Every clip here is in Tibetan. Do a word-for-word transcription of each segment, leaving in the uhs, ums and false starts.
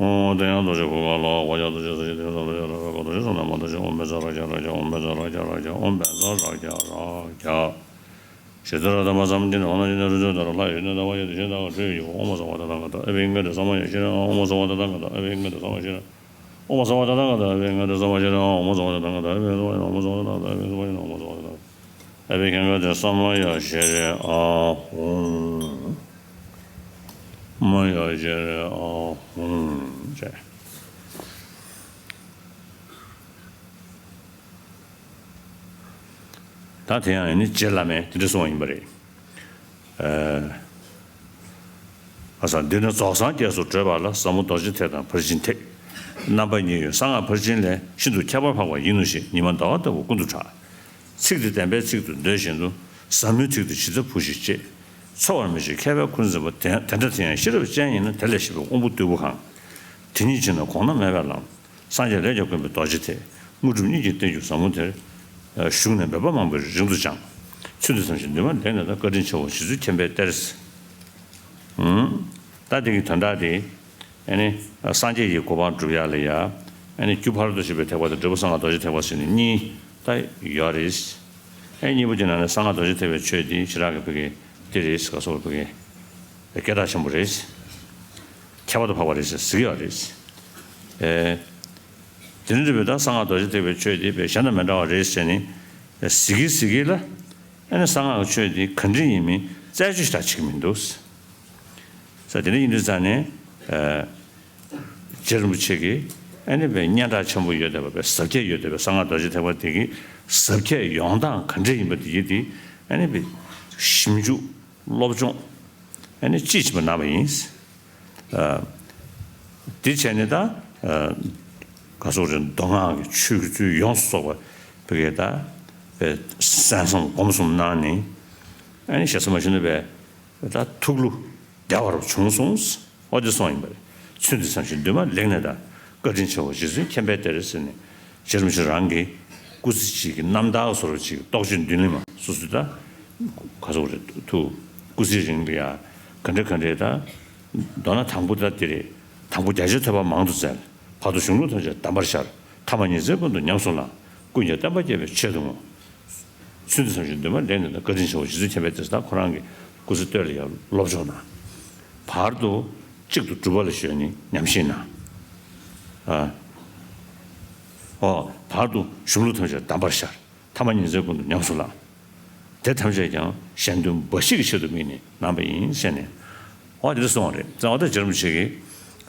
ཨོ་དེ་ཡང་རྡོ་རྗེ་གུར་དཀར་ལ་ཝ་ཡ་རྡོ་རྗེ་ས་ཅི་དེ་ས་ལ་ཡ་ར་བ་ག་རྡོ་རྗེ་ས་ན་མ་རྡོ་རྗེ་ཨོམ་བེ་ས་ར་ཡ་ར་ཡ་ཨོམ་བེ་ས་ར་ཡ་ར་ཡ་ཨོམ་བེ་ས་ར་ཡ་ར་ཡ། ཞེས་ཏེ་ར་དམ་པ་བསམ་གྱིས་ནི་འོ་ན་ཅི་ནི་རུ་ཚོད་ལྟར་ལྷ་ཡི་ཡུལ་ནི་ཟླ་བ་ཡི་དུས་ཆེན་དག་གི་ཁྲོད་ཡོད། ཨོ་མ་སྭ་བ་ཏ་ཐང་ག་ཏ་ཨ་བྷི་ངེ་ཏེ་ས་མ་ཡ་ཤི་ར་ཨོ་མ་སྭ་བ་ཏ་ཐང་ག་ཏ་ཨ་བྷི་ངེ་ཏེ་ས་མ་ཤི་ར་ཨོ་མ་སྭ་བ་ཏ་ཐང་ག་ཏ་ཨ་བྷི་ངེ་ཏེ་ས་མ་ཤི་ར་ཨོ་མ་སྭ་བ་ཏ་ཐང་ག་ཏ་ཨ་བྷི་ངེ་ཏེ་ས་མ་ཤི་ར་ཨོ་མ་སྭ་བ་ཏ་ཐང་ག་ཏ་ཨ་བྷི་ངེ་ཏེ་ས་མ་ཤི་ར་ཨོ་མ་སྭ་བ་ཏ་ཐང་ག་ཏ། ཨ་བྷི་ཁན་ག་ཏེ་ས་མ་ཡ་ཤི་རེ་ཨ་ཧུང་། མ་ཡ་ཤི་རེ་ཨ་ཧུང་། ཅེས། ད་དེ་ཡང་ནི་རྗེ་བླ་མས་དེ་འདྲ་གསུངས་པ་ཡིན་པ་རེད། ཨ། ཨ་ས་འདི་ནི་རྫོགས་སངས་རྒྱས་སུ་བགྲོད་པ་ལ་ཟབ་མོ་རྡོ་རྗེ་ཐེག་དང་ཕར་ཕྱིན་ཐེག། རྣམ་པ་གཉིས་ཡོད། གསང་སྔགས་ཕར་ཕྱིན་ལས། ཤིན་ཏུ་ཁྱད་པར་འཕགས་པ་ཡིན་ནོ་ཞེས། ཉི་མ་ཟླ་བ་ལྟ་བུ་ཀུན་ཏུ་གྲགས། ཚིག་དེ་བདེན་པའི་ཚིག་ཏུ་འདོད་བཞིན་དུ། ཟབ་མོའི་ཚིག་དེ་ཇི་ལྟར་བུ་ཞིག་ཅེས། འཚོལ་བར་མི་བྱེད་མཁས་པའི་ཁུར་འཛིན་པ། དེ་དེ་འདྲ་དེ་ཡང་ཤེས་རབ་ཅན་ཡིན་ན། དེ་ལས་ཞིག་པའི་དབང་པོ་རྟུལ་པོ་གང་། དེ་ཉིད་ཕྱིར་ན་གོང་ན་མེད་པའི་ལམ། སངས་རྒྱས་ལས་ཀྱང་དཀོན་པའི་རྡོ་རྗེ་ཐེག་དངོས་གྲུབ་གཉིས་ཀྱི་རྟེན་གྱུར་ཟབ་མོ་དེར། ཞུགས་ནས་འབད་པ་མང་པོས་རིང་དུ་སྦྱངས། ཚུལ་འདི་ཙམ་ཞིག་འདུན་མ་ལེགས་ནས་དང་། བཀའ་དྲིན་ཆེའོ་རྗེ་བཙུན་མཁྱེན་པའི་གཏེར། ད་དེ་གི་དོན་དག་དེ། ཨ་ནི་སངས་རྒྱས་ཀྱི་གོ་འཕང་སྒྲུབ་ཡ་ལ་ཡ། ཨ་ནི་རྒྱུ་ཕ་རོལ་ཏུ་ཕྱིན་པའི་ཐེག་པ་དང་འབྲས་བུ་གསང་སྔགས་རྡོ་རྗེ་ཐེག་པ་ཟེར་ནས་གཉིས་ད་ཡོད་རེད། ཨ་ནི་གཉིས་པོ་དེ་ནང་ནས་གསང་སྔགས་རྡོ་རྗེ་ཐེག་པའི་ཆོས་དེ་ཞེ་དྲག་གི་བོད་སྐད་དེ་རེད། ག་སོགས་བོད་སྐད་སྐད་གྲགས་ཆེན་པོ་རེད། ཁྱད་པར་དུ་འཕགས་པ་རེད་ཟེར་ཟེར་གྱི་ཡོད་རེད། ཨེ། དེ་འདྲ་རེད་པས། ད་གསང་སྔགས་རྡོ་རྗེ་ཐེག་པའི་ཆོས་དེ་བས་གཞན་དང་མི་འདྲ་བ་རེད་ཟེར་ནས་ཟེར་གྱི་ཟེར་གྱི་ལ། ཨ་ནི་གསང་སྔགས་ཀྱི་ཆོས་དེ་ག་འདྲ་ཡིན་མིན་རྩད་གཅོད་ཞིག་ད་བྱེད་ཀྱི་མི་འདུག་ས། དེ་འདྲ་ཡིན་དུས་ཙང་ནས། ཨ། རྗེ་རིན་པོ་ཆེ་གིས་ཨ་ནི་བས་སྙན་གྲགས་ཆེན་པོ་ཡོད་བསྡད་པ། བས་ཟབ་ཁྱད་ཡོད་བསྡད་པའི་གསང་སྔགས་རྡོ་རྗེ་ཐེག་པ་དེ་གི་ཟབ་ཁྱད་ཡོང་སྟངས་ག་འདྲ་ཡིན་པ་དེ་གི་དེ་ཨ་ནི་བས་ཞིབ་འཇུག་སློབ་སྦྱོང་ཨ་ནི་ཅིས་བྱས་པ་གནང་བ་ཡིན། ཨ། དེ་བྱས་ནས་ད། ཨ། ག་སོགས་རེད། མདོ་སྔགས་ཀྱི་ཆོས་ཀྱི་ཚུལ་ཡོངས་སུ་རྫོགས་པ་བོད་སྐད་ད་བས་གསན་བསམ་སྒོམ་གསུམ་གནང་ནས། ཨ་ནི་ཞེ་ས་མ་ཞུ་ན་བས་ད་ཐུགས་བློ་བདེ་བར་བྱུང་སོང་། ཨོ་དེ་སོང་ཡིན་པ་རེད། ཚུལ་འདི་ཙམ་ཞིག་འདུན་མ་ལེགས་ནས་དང་། བཀའ་དྲིན་ཆེའོ་རྗེ་བཙུན་མཁྱེན་པའི་གཏེར་ཟེར་ནས། རྗེ་རིན་པོ་ཆེ་རང་གི་སྐུ་ཚེ་གཅིག་གི་རྣམ་ཐར་བཟོ་འདྲ་ཅིག་རྟོགས་བརྗོད་མདུན་ལམ་སོ་སོའི་ད་ག་སོགས་རེད། ཐུགས་སྐུ་ཚེ་རིང་ལ་ཡ་ག་འདྲ་ག་འདྲའི་ད། མདོར་ན་དང་པོ་ད་འདི་རེད། དང་པོ་རྒྱ་ཆེར་ཐོས་པ་མང་དུ་བཙལ། བར་དུ་གཞུང་ལུགས་ཐམས་ཅད་གདམས་པར་ཤར། ཐ་མ་ཉི་ཚེ་ཀུན་ཏུ་ཉམས་སུ་བླངས། ཀུན་ཀྱང་བསྟན་པ་རྒྱས་པའི་ཆེད་དུ་བསྔོ། ཚུལ་འདི་ཙམ་ཞིག་འདུན་མ་ལེགས་ནས་དང་། བཀའ་དྲིན་ཆེའོ་རྗེ་བཙུན་མཁྱེན་པའི་གཏེར། ད་ཁོ་རང་གི་སྐུ་ཚེ་སྟོད་ལ་ཡང་སློབ་སྦྱོང་གནང་། བར་དུ་གཅིག་ཏུ་སྒྲུབ་པ་ལ་གཞོལ་ནས་ཉམས་བཞེས་གནང་། ཨ། ཨོ། བར་དུ་གཞུང་ལུགས་ཐམས་ཅད་གདམས་པར་ཤར། ཐ་མ་ཉི་ཚེ་ཀུན་ཏུ་ཉམས་སུ་བླངས། དེ་ཐམས་ཅད་ཀྱང་གཞན་དོན་འབའ་ཞིག་གི་ཆེད་དུ་དམིགས་ནས་གནང་བ་ཡིན་ཟེར་ནས། ཨོ་དེ་འདྲ་གསུངས་པ་རེད། ཨོ་ད་རྗེ་རིན་པོ་ཆེ་གིས།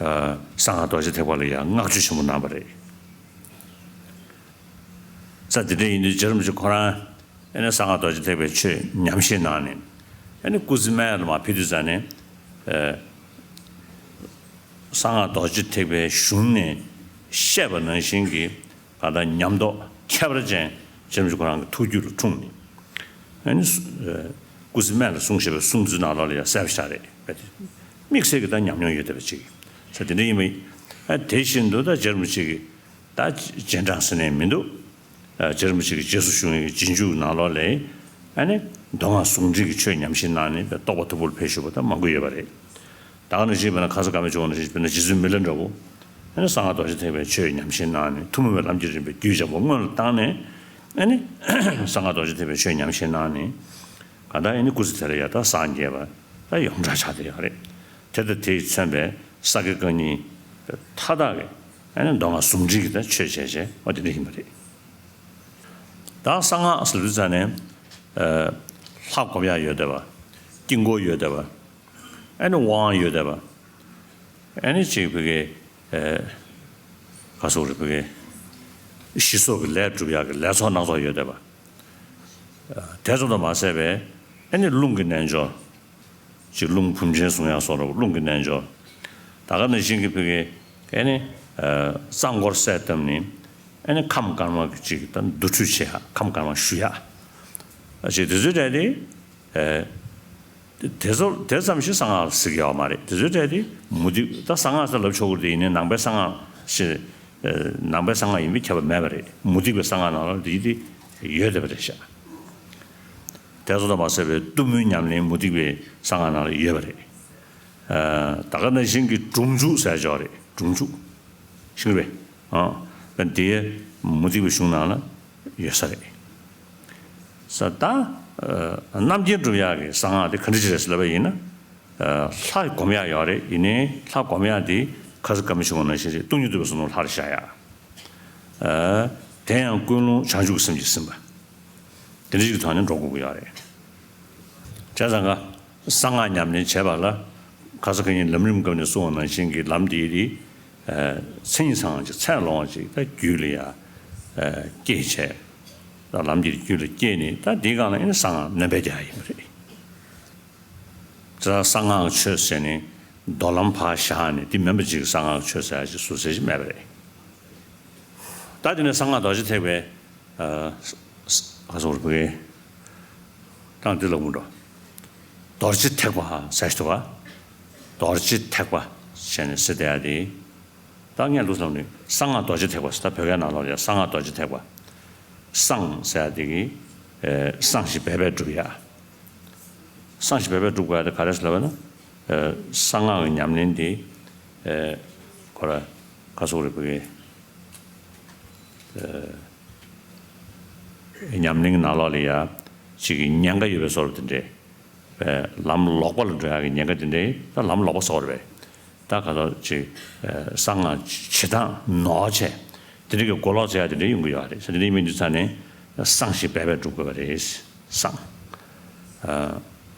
ཨ། གསང་སྔགས་རྡོ་རྗེ་ཐེག་པ་ལ་ཡང་བསྔགས་བརྗོད་ཆེན་པོ་གནང་བ་རེད། ས་དེ་འདྲ་ཡིན་དུས་རྗེ་རིན་པོ་ཆེ་ཁོ་རང་ཨ་ནི་གསང་སྔགས་རྡོ་རྗེ་ཐེག་པའི་ཆོས་ཉམས་བཞེས་གནང་ནས། ཨ་ནི་སྐུ་ཚེ་སྨད་ལ་མར་ཕེབས་དུས་ཙང་ནས། ཨ། གསང་སྔགས་རྡོ་རྗེ་ཐེག་པའི་གཞུང་ནས་བཤད་པ་ནང་བཞིན་གྱི་གང་ལྟར་ཉམས་རྟོགས་ཁྱད་པར་ཅན་རྗེ་རིན་པོ་ཆེ་ཁོ་རང་གི་ཐུགས་རྒྱུད་ལ་འཁྲུངས་ནས། ཨ་ནི་སྐུ་ཚེ་སྨད་ལ་གསུངས་བཞག་པའི་གསུང་ཚུལ་ནང་ལོགས་ལ་ཡང་གསལ་པོ་ཞིག་རེད། དམིགས་བསལ་གྱི་ད་ཉམས་མྱོང་ཡོད་བསྡད་པ་ཅིག་ས་དེ་འདྲ་ཡིན་པ་ཡིན། ཨ། དེ་བཞིན་དུ་ད་རྗེ་རིན་པོ་ཆེ་གི་ད་རྗེས་འབྲང་ཟེར་ནས་མི་འདུག་ཨ། རྗེ་རིན་པོ་ཆེ་གི་རྗེས་སུ་ཞུགས་མཁན་གྱི་རྗེས་འཇུག་ནང་ལོགས་ལས། ཨ་ནི་མདོ་སྔགས་ཟུང་འབྲེལ་གྱི་ཆོས་ཉམས་བཞེས་གནང་ནས་རྟོགས་པ་མཐོ་པོར་ཕེབས་བཞུགས་པ་ད་མང་པོ་ཡོད་པ་རེད། ད་ག་ནང་བཞིན་དཔེར་ན་ཁ་སང་ཀ་མེད་ཅོག་ནང་བཞིན་དཔེར་ན་རྗེ་བཙུན་མི་ལ་འདྲ་བོ། ཨ་ནི་གསང་སྔགས་རྡོ་རྗེ་ཐེག་པའི་ཆོས་ཉམས་བཞེས་གནང་ནས། ཐུན་མོང་བའི་ལམ་གྱི་རིམ་པའི་རྒྱུད་འཇམ་པོ་སྔོན་ལ་བཏང་ནས། ཨ་ནི་གསང་སྔགས་རྡོ་རྗེ་ཐེག་པའི་ཆོས་ཉམས་བཞེས་གནང་ནས། གང་ལྟར་ཨ་ནི་སྐུ་ཚེ་དེ་ལ་ཡང་ད་སངས་རྒྱས་པ་ད་ཡོངས་གྲགས་ཆགས་བསྡད་ཡོད་རེད། དེ་དང་དེས་མཚོན་པའི་ས་དགེ་བཀའ་རྙིང་མཐའ་དག་གི་ཨ་ནི་མདོ་སྔགས་ཟུང་འབྲེལ་གྱི་ད་ཆོས་བྱས་བྱས་འོ་དེ་འདྲ་ཡིན་པ་རེད། ད་གསང་སྔགས་ཟེར་དུས་ཙང་ནས། ཨ། ལྷ་སྒོམ་ཡག་ཡོད་བསྡད་པ། དཀྱིལ་འཁོར་ཡོད་བསྡད་པ། ཨ་ནི་དབང་ཡོད་བསྡད་པ། ཨ་ནི་ཅིག་བོད་སྐད། ཨ། ག་སོགས་རེད། བོད་སྐད། ཞི་སོགས་ཀྱི་ལས་སྒྲུབ་ཡག་གི་ལས་ཚོགས་སྣ་ཚོགས་ཡོད་བསྡད་པ། ཨ། དེ་ཙམ་དུ་མ་ཟད་པའི་ཨ་ནི་རླུང་གི་རྣལ་འབྱོར། ཅིག་རླུང་བུམ་ཆེན་བཟུང་ཡག་སོགས་ལ་རླུང་གི་རྣལ་འབྱོར། ད་ག་ནང་བཞིན་གྱི་བོད་སྐད། ཨ་ནི། ཨ། རྩ་འཁོར་གསལ་བཏབ་ནས། ཨ་ནི་ཁམས་དཀར་དམར་གྱི་ཅིག་ད་འདུ་འཕྲོད་བྱེད་ཡག་ཁམས་དཀར་དམར་ཞུ་ཡག་ཨ། ཅིག་དེ་ཚོའི་གྲས་དེ། ཨ། དེ་ཚོ་དེ་ཙམ་ཞིག་གསང་སྔགས་ཟེར་གྱི་ཡོད་མ་རེད། དེ་ཚོའི་གྲས་དེ་མུ་སྟེགས། ད་གསང་སྔགས་ཟེར་ལབ་ཆོག་གི་རེད། ཡིན་ནའི་ནང་པའི་གསང་སྔགས་ཞེས། ཨ། ནང་པའི་གསང་སྔགས་ཡིན་པའི་ཁྱབ་པ་མེད་པ་རེད། མུ་སྟེགས་པའི་གསང་སྔགས་ནང་ལ་དེ་དེ་ཡོད་བསྡད་པ་རེད་ཤག་དེ་ཚོ་དང་མ་ཟད་པའི་གཏུམ་མོའི་ཉམས་ལེན་མུ་སྟེགས་པའི་གསང་སྔགས་ནང་ལ་ཡོད་པ་རེད། ཨ། ད་ག་ནང་བཞིན་གྱི་སྒྲུབ་འཇུག་ཟེར་ཡག་ཅིག་ཡོད་རེད། སྒྲུབ་འཇུག་ཤེས་ཀྱི་རེད། ཨ། དེ་མུ་སྟེགས་པའི་གཞུང་ནང་ལ་ཡོད་ས་རེད། ས་ད། ཨ། རྣམ་མཁྱེན་སྒྲུབ་ཡག་གི་གསང་སྔགས་དེ་ག་འདྲ་ཅིག་རེད་ཟེར་ལབ་པ་ཡིན་ན། ཨ། ལྷ་སྒོམ་ཡག་ཡོད་རེད། ཡིན་ནའི་ལྷ་སྒོམ་ཡག་དེ་ཁ་སང་ཀ་མེད་ཅོག་ནང་བཞིན་རེད། སྟོང་ཉིད་རྟོགས་པའི་བསམ་བློ་ལྷར་བཞག་ཡག་ཨ། དེ་ཡང་ཀུན་སློང་བྱང་ཆུབ་ཀྱི་སེམས་ཀྱིས་ཟིན་པ། དེ་འདྲ་ཞིག་གི་ཐོག་ནས་འགྲོ་དགོས་ཀྱི་ཡོད་རེད། བྱས་ཙང་ཀ་གསང་སྔགས་ཉམས་ལེན་བྱས་པ་ལ། ཁ་སང་ཁ་ཉིན་ལམ་རིམ་སྐབས་ནས་གསུངས་པ་ནང་བཞིན་གྱི་ལམ་འདི་ཡི། ཨ། མཚན་ཉིད་ཚང་བ་ཅིག་ཚད་ལོངས་པ་ཅིག་ད་རྒྱུད་ལ་ཡ། ཨ། སྐྱེས་བྱས། ད་ལམ་འདི་རྒྱུད་ལ་སྐྱེས་ནས་ད་འདིའི་སྒང་ལ་ཨེ་ནི་གསང་སྔགས་སྣོན་པ་རྒྱག་ཡག་ཡིན་པ་རེད། ད་གསང་སྔགས་ཆོས་ཟེར་ནས་མདོ་ལམ་ཕར་བཞག་ནས་འདི་མིན་པ་ཅིག་གསང་སྔགས་ཆོས་ཟེར་ཡག་ཅིག་ཟུར་ཟ་ཞིག་མེད་པ་རེད། ད་དེ་ནས་གསང་སྔགས་རྡོ་རྗེ་ཐེག་པའི་ཨ་ས་ག་སོགས་རུ་བུ་གའི་ཏང་ཏི་ལ་མུ་འགྲོ། རྡོ་རྗེ་ཐེག་པ་ཟེར་ཞིག་འདུག་བ། རྡོ་རྗེ་ཐེག་པ་བྱས་ནས་ཟེར་བསྡད་ཡ་དེ། ད་ངས་ལུགས་བསམ་ནས་གསང་སྔགས་རྡོ་རྗེ་ཐེག་པ་ཟེར། ད་བོད་སྐད་ནང་ལོགས་ལ་ཡ་གསང་སྔགས་རྡོ་རྗེ་ཐེག་པ། གསང་ཟེར་ཡ་དེ་གི་ཨེ་གསང་ཞིང་སྦས་པས་སྒྲུབ་ཡ། གསང་ཞིང་སྦས་པས་སྒྲུབ་དགོས་ཡ་དེ་ག་རེ་ཟེར་ལབ་པ་ན། ཨེ་གསང་སྔགས་ཀྱི་ཉམས་ལེན་དེ་ཨེ་ཁོ་ར་ག་སོགས་རུ་བུ་གའི་ཨེ་ཉམས་ལེན་གྱི་ནང་ལོགས་ལ་ཡ་ཅིག་གི་ཉེན་ཁ་ཡོད་པའི་བཟོ་འདྲ་དེ་འདྲས། པའི་ལམ་ལོག་པ་ལ་འགྲོ་ཡག་གི་ཉེན་ཁ་དེ་འདྲའི་ད་ལམ་ལོག་པ་བཟོ་བ་རེད་པས། ད་ག་ཚོད་ཅིག་གསང་སྔགས་བྱེད་སྟངས་ནོར་བྱས་དེ་འདྲའི་གི་གོ་ལོག་བྱེད་ཡག་དེ་འདྲའི་ཡོང་གི་ཡོད་རེད་ཟེར། དེ་འདྲའི་མི་འདུག་ཚ་ནས་གསང་ཞིང་སྦས་པས་སྒྲུབ་དགོས་པ་རེད། གསང་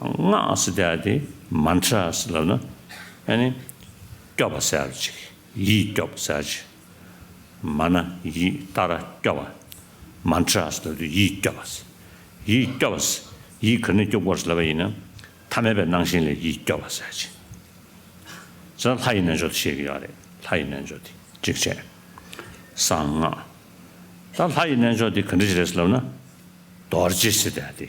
སྔགས་ཟེར་དེ་མན་ཏྲ་ཟེར་ལབ་ན་ཨ་ནི་སྐྱོབ་པ་ཟེར་ཡག་ཅིག་ཡིད་སྐྱོབ་ཟེར་ཅིག་མ་ན་ཡིད་ཏཱ་ར་སྐྱོབ་པ། མན་ཏྲ་ཟེར་དུས་ཡིད་སྐྱོབ་པ་ཟེར། ཡིད་སྐྱོབ་པ་ཟེར། ཡིད་ག་ནས་སྐྱོབ་དགོས་ཟེར་ལབ་པ་ཡིན་ན། ཐ་མལ་པའི་སྣང་ཞེན་ལས་ཡིད་སྐྱོབ་པ་ཟེར་ཅིག་ཟེར་ལྷ་ཡི་རྣལ་འབྱོར་དེ་བཤད་ཀྱི་ཡོད་རེད། ལྷ་ཡི་རྣལ་འབྱོར་དེ་གཅིག་བྱས། གསང་སྔགས། ད་ལྷ་ཡི་རྣལ་འབྱོར་དེ་ག་འདྲ་ཞིག་རེད་ཟེར་ལབ་ན། རྡོ་རྗེ་ཟེར་དེ་དེ།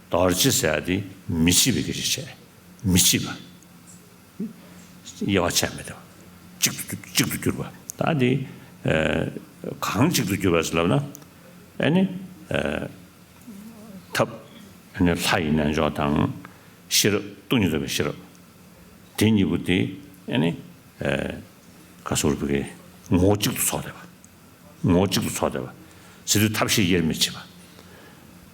རྡོ་རྗེ་ཟེར་དེ་མི་ཕྱེད་པའི་སྐད་ཆ་བྱས། མི་ཕྱེད་པ། དབྱེ་བ་ཕྱེ་མེད་དོ། གཅིག་ཏུ་གཅིག་ཏུ་གྱུར་པ། ད་འདི་ཨ་གང་གཅིག་ཏུ་གྱུར་པ་ཟེར་ལབ་ན། ཨ་ནི་ཨ་ཐབས་ཨ་ནི་ལྷ་ཡི་རྣལ་འབྱོར་དང་ཤེས་རབ་སྟོང་ཉིད་རྟོགས་པའི་ཤེས་རབ། དེ་གཉིས་པོ་དེ་ཨ་ནི་ཨ་ག་སོགས་རུ་བུ་གའི་ངོ་བོ་གཅིག་ཏུ་ཚོགས་བསྡད་པ། ངོ་བོ་གཅིག་ཏུ་ཚོགས་བསྡད་པ། ཟེར་དུས་ཐབས་ཤེས་དབྱེར་མི་ཕྱེད་པ།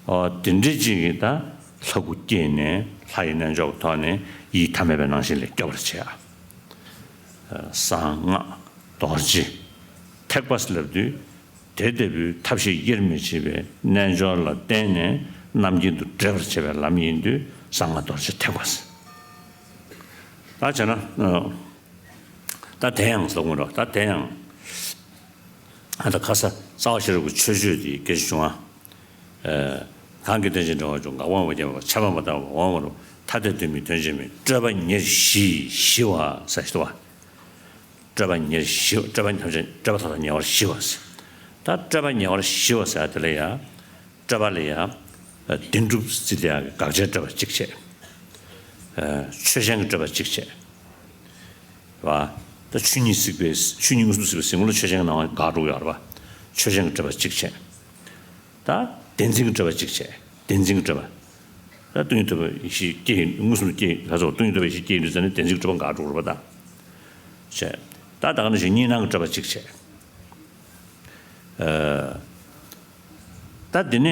ཨོ་དེ་འདྲའི་ཅིག་གིས་ད་ལྷ་སྐུ་བསྐྱེད་ནས་ལྷ་ཡི་རྣལ་འབྱོར་གྱི་ཐོག་ནས་ཡིད་ཐ་མལ་པའི་སྣང་ཞེན་ལས་སྐྱོབ་པར་བྱེད་ཨ། གསང་སྔགས་རྡོ་རྗེ་ཐེག་པ་ཟེར་ལབ་དུས། དེ་ལྟ་བུའི་ཐབས་ཤེས་དབྱེར་མི་ཕྱེད་པའི་རྣལ་འབྱོར་ལ་བརྟེན་ནས་རྣམ་མཁྱེན་དུ་འདྲེས་པར་བྱེད་པའི་ལམ་ཡིན་དུས་གསང་སྔགས་རྡོ་རྗེ་ཐེག་པ་ཟེར། ད་བྱས་ན་ཨ། ད་དེ་ཡང་ཟེར་དགོས་རེད། ད་དེ་ཡང་ཨ་ད་ཁ་ས་རྩ་བ་ཤེས་རབ་ཀྱི་མཆོད་བརྗོད་དེ་སྐད་ཆ་བྱུང་ཨ། ཨ་གང་གིས་རྟེན་ཅིང་འབྲེལ་བར་འབྱུང་། འགག་པའམ་བརྒྱད་པ་ཆར་པ་མ་དག་པ་འོག་མ་རུ་ཐ་དད་དོན་མིན་དོན་གཅིག་མིན། སྤྲོས་པ་ཉེར་ཞི་ཞི་བ་ཟེར་ཞིག་འདུག་བ། སྤྲོས་པ་ཉེར་ཞི་བ། སྤྲོས་པ་ཐམས་ཅད་སྤྲོས་པ་མཐའ་དག་ཉེ་བར་ཞི་བ་ཟེར། ད་སྤྲོས་པ་ཉེ་བར་ཞི་བ་ཟེར་དེ་ལ་ཡ། སྤྲོས་པ་ལ་ཡ། བདེན་གྲུབ་རྩི་དེ་ཡ་དགག་བྱའི་སྤྲོས་པ་གཅིག་བྱས། ཆོས་ཅན་གྱི་སྤྲོས་པ་གཅིག་བྱས། བ། ད་ཆོས་ཉིད་གཟིགས་པའི་ཆོས་ཉིད་མངོན་སུམ་དུ་གཟིགས་པའི་གཟིགས་ངོ་ལ་ཆོས་ཅན་གྱི་སྣང་བ་འགག་འགྲོ་གི་ཡོད་རེད་བ། ཆོས་ཅན་གྱི་སྤྲོས་པ་གཅིག་བྱས། ད་བདེན་འཛིན་གྱི་སྤྲོས་པ་གཅིག་བྱས། བདེན་འཛིན་གྱི་སྤྲོས་པ། ད་སྟོང་ཉིད་རྟོགས་པའི་ཡེ་ཤེས་སྐྱེ་ཡིན་མངོན་སུམ་དུ་སྐྱེ་ཡིན་ད་ཚོ་སྟོང་ཉིད་རྟོགས་པའི་ཡེ་ཤེས་སྐྱེ་ཡིན་དུས་ཙམ་ནས་བདེན་འཛིན་གྱི་སྤྲོས་པ་འགག་འགྲོ་གི་རེད་པ་ད། བྱས། ད་ད་ག་ནང་བཞིན་གཉིས་སྣང་གི་སྤྲོས་པ་གཅིག་བྱས། ཨ། ད་འདི་ནས་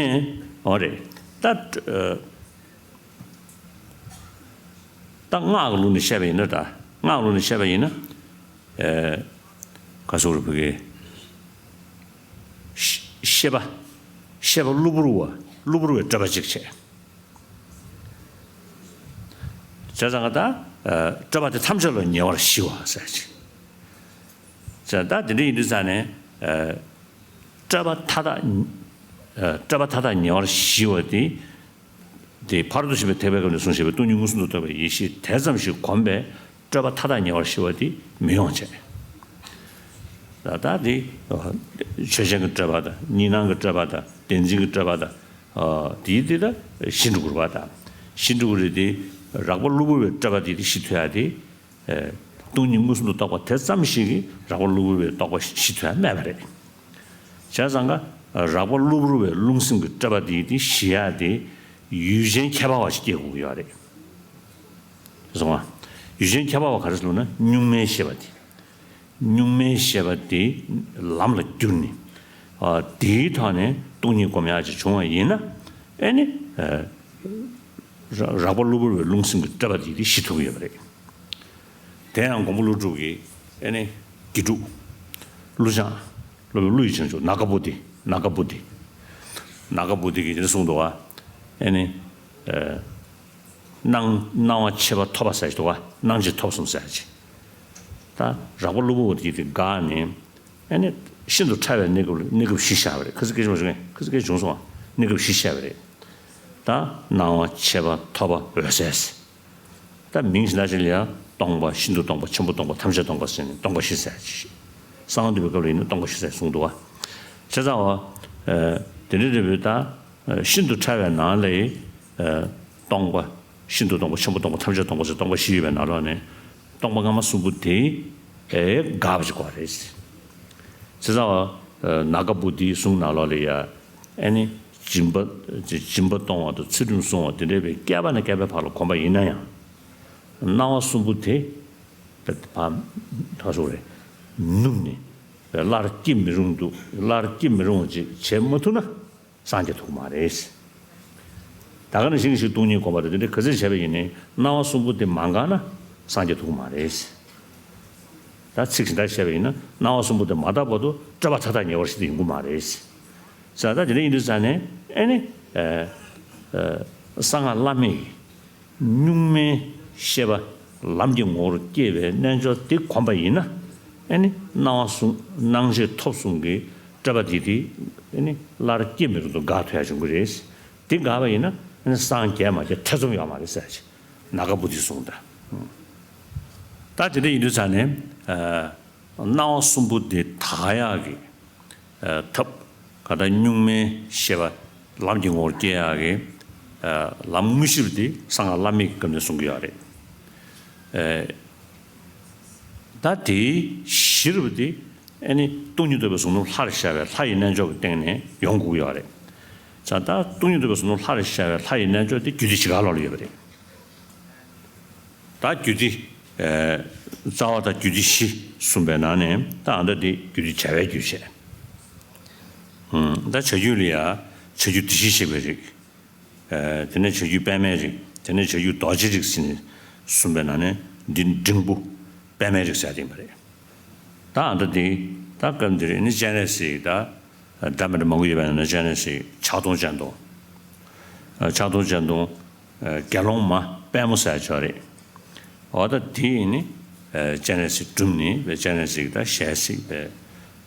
འོ་རེད། ད་ཨ། ད་སྔགས་ཀྱི་ལུགས་ནས་བཤད་པ་ཡིན་ན་ད། སྔགས་ཀྱི་ལུགས་ནས་བཤད་པ་ཡིན་ན། ཨེ། ག་སོགས་རུ་བུ་གའི། ཤེས་པ། ཤེས་པ་གློ་བུར་བ། གློ་བུར་བའི་སྤྲོས་པ་གཅིག་བྱས། བྱས་ཙང་ད། ཨེ། སྤྲོས་པ་དེ་ཐམས་ཅད་ལ་ཉེ་བར་ཞི་བ་ཟེར་ཅིག་བྱས་ད་དེ་འདྲ་ཡིན་དུས་ཙང་ནས། ཨེ། སྤྲོས་པ་མཐའ་དག་ཨེ། སྤྲོས་པ་མཐའ་དག་ཉེ་བར་ཞི་བ་དེ། དེ་ཕ་རོལ་ཏུ་ཕྱིན་པའི་ཐེག་པའི་སྐབས་ནས་གསུངས་བཞག་པའི་སྟོང་ཉིད་མངོན་སུམ་དུ་རྟོགས་པའི་ཡེ་ཤེས་དེ་ཙམ་ཞིག་གོམས་པས་སྤྲོས་པ་མཐའ་དག་ཉེ་བར་ཞི་བ་དེ་མི་ཡོང་བྱས། ད་ལྟ་དེ་ཆོས་ཅན་གྱི་སྤྲོས་པ་དང་གཉིས་སྣང་གི་སྤྲོས་པ་དང་བདེན་འཛིན་གྱི་སྤྲོས་པ་དང་དེའི་དེ་ལ་ཞི་འགྲོ་དགོས་པ་དང་ཞི་འགྲོ་དགོས་རེད་དེ་རགས་པ་གློ་བུར་བའི་སྤྲོས་པ་དེ་དེ་ཞི་ཐུབ་ཡ་དེ། སྟོང་ཉིད་མངོན་སུམ་དུ་རྟོགས་པ་དེ་ཙམ་ཞིག་གིས་རགས་པ་གློ་བུར་བའི་རྟོག་པ་ཞི་ཐུབ་ཡ་མེད་པ་རེད། བྱས་ཙང་ཀ་རགས་པ་གློ་བུར་བའི་རླུང་སེམས་ཀྱི་སྤྲོས་པ་དེ་དེ་ཞི་ཡ་དེ་ཡུལ་ཅན་ཁྱད་པར་བ་ཞིག་སྐྱེ་དགོས་ཀྱི་ཡོད་རེད། སོང་ང་། ཡུལ་ཅན་ཁྱད་པར་བ་ག་རེ་ཟེར་ལབ་ན་གཉུག་མའི་ཤེས་པ་དེ། གཉུག་མའི་ཤེས་པ་དེ་ལམ་ལ་བསྒྱུར་ནས། དེའི་ཐོག་ནས་སྟོང་ཉིད་སྒོམ་ཡག་ཅིག་བྱུང་བ་ཡིན་ན། ཨེ་ནི། རགས་པ་གློ་བུར་བའི་རླུང་སེམས་ཀྱི་སྤྲོས་པ་དེ་དེ་ཞི་ཐུབ་ཀྱི་ཡོད་པ་རེད། དེ་ཡང་མགོན་པོ་ཀླུ་སྒྲུབ་ཀྱིས་ཨེ་ནི་དགེ་ཕྲུག་ཀླུ་བྱང་། སློབ་དཔོན་ཀླུ་ཡི་བྱང་ཆུབ་ནཱ་ག་བོ་དྷི། ནཱ་ག་བོ་དྷི། ནཱ་ག་བོ་དྷི་གིས་དེ་འདྲ་གསུངས་འདུག་བ། ཨེ་ནི། སྣང་སྣང་བ་མཆེད་པ་ཐོབ་པ་ཟེར་ཞིག་འདུག་བ། སྣང་མཆེད་ཐོབ་གསུམ་ཟེར་ཅིག་ད་རགས་པ་གློ་བུར་བ་དེ་དེ་འགག་ནས། ཨེ་ནི་ཤིན་ཏུ་ཕྲ་བའི་གནས་སྐབས་ལ་གནས་སྐབས་བཞི་བཞག་པ་རེད། ཁ་སང་སྐད་ཆ་མ་བྱུང་ངས་ཁ་སང་སྐད་ཆ་བྱུང་སོང་བ། གནས་སྐབས་བཞི་བཞག་པ་རེད། ད་སྣང་བ་མཆེད་པ་ཐོབ་པ་འོད་གསལ། ད་མིང་གཞན་དག་ཅིག་ལ་ཡང་སྟོང་པ་ཤིན་ཏུ་སྟོང་པ་ཆེན་པོ་སྟོང་པ་ཐམས་ཅད་སྟོང་པ་ཟེར་ནས་སྟོང་པ་བཞི་ཟེར་ཅིག་གསང་སྔགས་འདུས་པའི་སྐབས་ལ་ཡིན་ན་སྟོང་པ་བཞི་ཟེར་གསུངས་འདུག་བ། བྱས་ཙང་བ། ཨ། དེ་འདྲ་རེད་པས་ད། ཨ། ཤིན་ཏུ་ཕྲ་བའི་ནང་ལས། ཨ། སྟོང་པ། ཤིན་ཏུ་སྟོང་པ། ཆེན་པོ་སྟོང་པ། ཐམས་ཅད་སྟོང་པ་ཟེར་སྟོང་པ་བཞི་ཡོད་པའི་ནང་ལོགས་ནས། སྟོང་པ་སྔ་མ་གསུམ་པོ་དེ། ཨེ། དགག་པ་ཅིག་དགོས་རེད། བྱས་ཙང་བ། ཨ། ནཱ་ག་བོ་དྷིའི་གསུང་ནང་ལོགས་ལ་ཡ། ཨེ་ནི། སྦྱིན་པ། སྦྱིན་པ་གཏོང་བ་དང་ཚུལ་ཁྲིམས་སྲུང་བ་དེ་འདྲ་བའི་བསྐལ་པ་ནས་བསྐལ་པའི་བར་ལ་གོམས་པ་ཡིན་ན་ཡང་། སྣང་བ་གསུམ་པོ་དེ། ད་ཕར་ཐག་སོ་རེད། ནུབ་ནས། སླར་སྐྱེ་མི་རུང་དུ། སླར་སྐྱེ་མི་རུང་བ་ཅིག་བྱེད་མ་ཐུབ་ན། སངས་རྒྱས་ཐུབ་ཀྱི་མ་རེད། ད་ག་ནང་བཞིན་ཞིག་སྟོང་ཉིད་སྒོམ་པ་དང་དེ་འདྲ་ག་ཚོད་བྱས་པ་ཡིན་ནའི་སྣང་བ་གསུམ་པོ་དེ་མ་འགགས་ན་སངས་རྒྱས་ཐུབ་ཀྱི་མ་རེད། ད་ཚིག་གཞན་དག་བཤད་པ་ཡིན་ན་སྣང་བ་གསུམ་པོ་དེ་མ་དག་བར་དུ་སྤྲོས་པ་མཐའ་དག་ཉེ་བར་ཞིག་ཏུ་ཡོང་གི་མ་རེད། ཟེར། ད་དེ་འདྲ་ཡིན་དུས་ཙང་ནས་ཨེ་ནི། ཨ། ཨ། གསང་སྔགས་བླ་མེད་ཀྱི། གཉུག་མའི་ཤེས་པ་ལམ་གྱི་ངོ་བོར་སྐྱེས་པའི་རྣལ་འབྱོར་དེ་གོམས་པ་ཡིན་ན། ཨེ་ནི་སྣང་བ་གསུམ། སྣང་མཆེད་ཐོབ་གསུམ་གྱི་སྤྲོས་པ་དེ་དེ། ཨེ་ནི་སླར་སྐྱེ་མི་རུང་དུ་འགག་ཐུབ་ཡག་བྱུང་གི་རེད། དེ་འགག་པ་ཡིན་ན་ཨེ་ནི་སངས་རྒྱས་མ་རྒྱས་ཐེ་ཚོམ་ཡོད་མ་རེད་ཟེར་ཅིག་ནཱ་ག་བོ་དྷིས་གསུངས་ད། ད་དེ་འདྲ་ཡིན་དུས་ཙང་ནས། ཨ། སྣང་བ་གསུམ་པོ་དེ་དག་ཡག་གི། ཨ། ཐབས། ག་ད་གཉུག་མའི་ཤེས་པ་ལམ་གྱི་ངོ་བོར་སྐྱེ་ཡག་གི། ཨ། ལམ་དངོས་གཞི་པོ་དེ་གསང་སྔགས་བླ་མེད་ཀྱི་སྐབས་ནས་གསུང་གི་ཡོད་རེད། ཨ། ད་དེའི་གཞི་རུ་དེ་ཨེ་ནི་སྟོང་ཉིད་རྟོགས་པའི་གཟུངས་སྔགས་ལྷར་ཤར་བའི་ལྷ་ཡི་རྣལ་འབྱོར་གྱི་སྟེང་ནས་ཡོང་དགོས་ཀྱི་ཡོད་རེད། ད་ལྟ་སྟོང་ཉིད་རྟོགས་པའི་གཟུངས་སྔགས་ལྷར་ཤར་བའི་ལྷ་ཡི་རྣལ་འབྱོར་དེ་རྒྱུད་སྡེ་བཞི་ག་ལོགས་ལ་ཡོད་པ་རེད། ད་རྒྱུད་སྡེ། ཨ། རྩ་བ་དང་རྒྱུད་སྡེ་བཞི་གསུངས་པའི་ནང་ནས་ད་ཨ་མདའ་འདི་རྒྱུད་སྡེ་བྱ་བའི་རྒྱུད་བཤད། ཨུམ། ད་བྱ་རྒྱུད་ལ་ཡ། བྱ་རྒྱུད་སྡེ་བཞི་བཤད་པའི་རིགས། ཨ། དེ་ནས་བྱ་རྒྱུད་པདྨའི་རིགས། དེ་ནས་བྱ་རྒྱུད་རྡོ་རྗེའི་རིགས་ཟེར་ནས་གསུངས་པའི་ནང་ནས་འདི་འབྲིང་པོ་པདྨའི་རིགས་ཟེར་ཡ་དེ་ཡིན་པ་རེད། ད་ཨ་མདའ་འདི་ད་སྐབས་འདིར་ནི་སྤྱན་རས་གཟིགས་ད། སྒྲ་མི་སྒྲ་མང་པོ་ཡོད་པའི་ནང་ནས་སྤྱན་རས་གཟིགས་ཕྱག་སྟོང་སྤྱན་སྟོང་། ཨ། ཕྱག་སྟོང་སྤྱན་སྟོང་། ཨ། དགེ་སློང་མ་པདྨོ་ཟེར་ཡ་ཅིག་ཡོད་རེད། འོ་ད་དེ་ཡིན་ནི། ཨ། སྤྱན་རས་གཟིགས་སྒྲུབ་ནི་བས་སྤྱན་རས་གཟིགས་ད་ཞལ་གཟིགས་པས་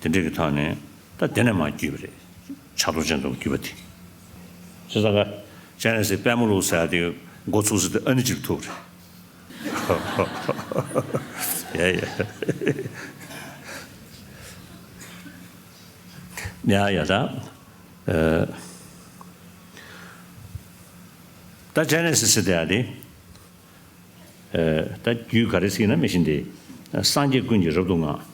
དེ་འདྲ་གི་ཐོག་ནས་ད་དེ་ནས་མར་བརྒྱུད་པ་རེད། ཕྱག་སྟོང་སྤྱན་སྟོང་བརྒྱུད་པ་དེ། བྱས་ཙང་ཀ་སྤྱན་རས་གཟིགས་པདྨོ་ལུགས་ཟེར་ཡ་དེ་འགོ་ཚུགས་ས་དེ་ཨ་ནི་གཅིག་ལ་ཐུག་རེད། ཡ་ཡ། ཡ་ཡ་ད། ཨ། ད་སྤྱན་རས་གཟིགས་ཟེར་དེ་ཡ་དེ། ཨ། ད་རྒྱུད་ག་རེ་ཟེར་ན་མི་ཤེས་ཏེ། སངས་རྒྱས་ཀུན་གྱིས་རབ་ཏུ་བསྔགས།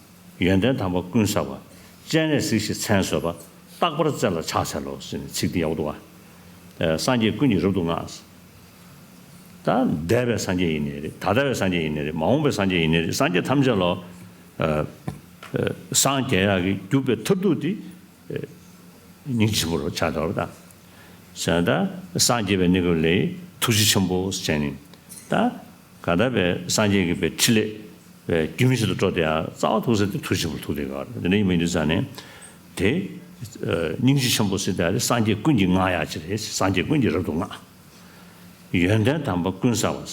ཡོན་ཏན་དམ་པ་ཀུན་བསགས་པ། སྤྱན་རས་གཟིགས་ཞེས་མཚན་གསོལ་བ། རྟག་པར་བརྩེ་ལ་ཕྱག་འཚལ་ལོ་ཟེར་ནས་ཚིག་དེ་ཡག་པོ་འདུག་བ། ཨ། སངས་རྒྱས་ཀུན་གྱིས་རབ་ཏུ་བསྔགས། ད་འདས་པའི་སངས་རྒྱས་ཡིན་ནའི་རེད། ད་ལྟ་བའི་སངས་རྒྱས་ཡིན་ནའི་རེད། མ་འོངས་པའི་སངས་རྒྱས་ཡིན་ནའི་རེད། སངས་རྒྱས་ཐམས་ཅད་ལ། ཨ། ཨ། སངས་རྒྱས་ཡག་གི་རྒྱུ་བའི་མཐར་ཐུག་དེ། སྙིང་རྗེ་ཆེན་པོ་རུ་ཆགས་འགྲོ་བ་དང་། བྱས་ཙང་ད་སངས་རྒྱས་པའི་གནས་སྐབས་ལ་ཐུགས་རྗེ་ཆེན་པོ་ཟེར་ནས། ད་ག་ད་བའི་སངས་རྒྱས་ཀྱི་བའི་ཕྲིན་ལས་བའི་རྒྱུན་མི་ཆད་དུ་སྤྲོ་བསྡད་ཡ་རྩ་བ་ཐུག་ས་དེ་ཐུགས་རྗེ་ཆེན་པོ་ཐུག་བསྡད་ཡོད་རེད། དེ་འདྲ་ཡིན་པ་ཡིན་དུས་ཙང་ནས་དེ། ཨ། སྙིང་རྗེ་ཆེན་པོ་ཟེར་ད་དེ་སངས་རྒྱས་ཀུན་གྱིས་བསྔགས་ཡག་ཅིག་རེད། སངས་རྒྱས་ཀུན་གྱིས་རབ་ཏུ་བསྔགས། ཡོན་ཏན་དམ་པ་ཀུན་བསགས་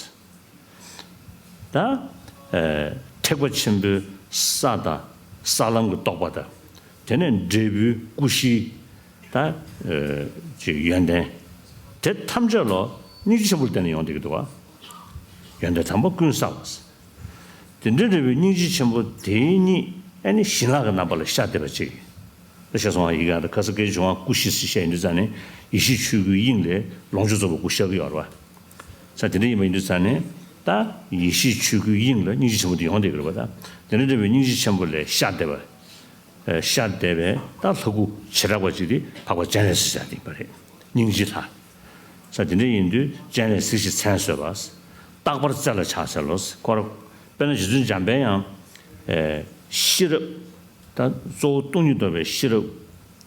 པ། ད། ཨ། ཐེག་པ་ཆེན་པོའི་ས་དང་ས་ལམ་གྱི་རྟོགས་པ་དང་། དེ་ནས་འབྲས་བུའི་སྐུ་བཞི། ད། ཨ། ཅིག་ཡོན་ཏན། དེ་ཐམས་ཅད་ལ་སྙིང་རྗེ་ཆེན་པོ་ལ་བརྟེན་ནས་ཡོང་བསྡད་ཀྱི་འདུག་བ། ཡོན་ཏན་དམ་པ་ཀུན་བསགས་པ། དེ་འདྲ་འདྲ་བའི་སྙིང་རྗེ་ཆེན་པོ་དེ་ཉིད་ཨ་ནི་བྱིན་རླབས་ཀྱི་རྣམ་པ་ལ་ཤར་བསྡད་པ་ཅིག་ད་ཤེས་སོང་བ། ཡི་གེ་ཡང་ད་ཁ་སང་སྐད་ཆ་བྱུང་བ། སྐུ་བཞི་ཟེར་བཤད་ཡོང་དུས་ཙང་ནས་ཡེ་ཤེས་ཆོས་སྐུའི་དབྱིངས་ལས་ལོངས་སྤྱོད་རྫོགས་པའི་སྐུ་ཤར་གྱི་ཡོད་རེད་བ། ས་དེ་འདྲ་ཡིན་པ་ཡིན་དུས་ཙང་ནས་ད་ཡེ་ཤེས་ཆོས་སྐུའི་དབྱིངས་ལ་སྙིང་རྗེ་ཆེན་པོ་དེ་ཡོང་བསྡད་ཀྱི་རེད་བ། ད་དེ་འདྲ་འདྲ་བའི་སྙིང་རྗེ་ཆེན་པོ་ལས་ཤར་བསྡད་པ། ཨ། ཤར་བསྡད་པའི་ད་ལྷ་སྐུ་བྱེ་བྲག་པ་ཅིག་དེ་འཕགས་པ་སྤྱན་རས་གཟིགས་ཟེར་ཡ་དེ་ཡིན་པ་རེད། སྙིང་རྗེའི་ལྷ། ས་དེ་འདྲ་ཡིན་དུས་སྤྱན་རས་གཟིགས་ཞེས་མཚན་གསོལ་བ། རྟག་པར་བརྩེ་ལ་ཕྱག་འཚལ་ལོ། ཁོ་རང་དཔེར་ན་རྗེ་བཙུན་འཇམ་དཔལ་དབྱངས། ཨ། ཤེས་རབ། ད་གཙོ་བོ་སྟོང་ཉིད་རྟོགས་པའི་ཤེས་རབ་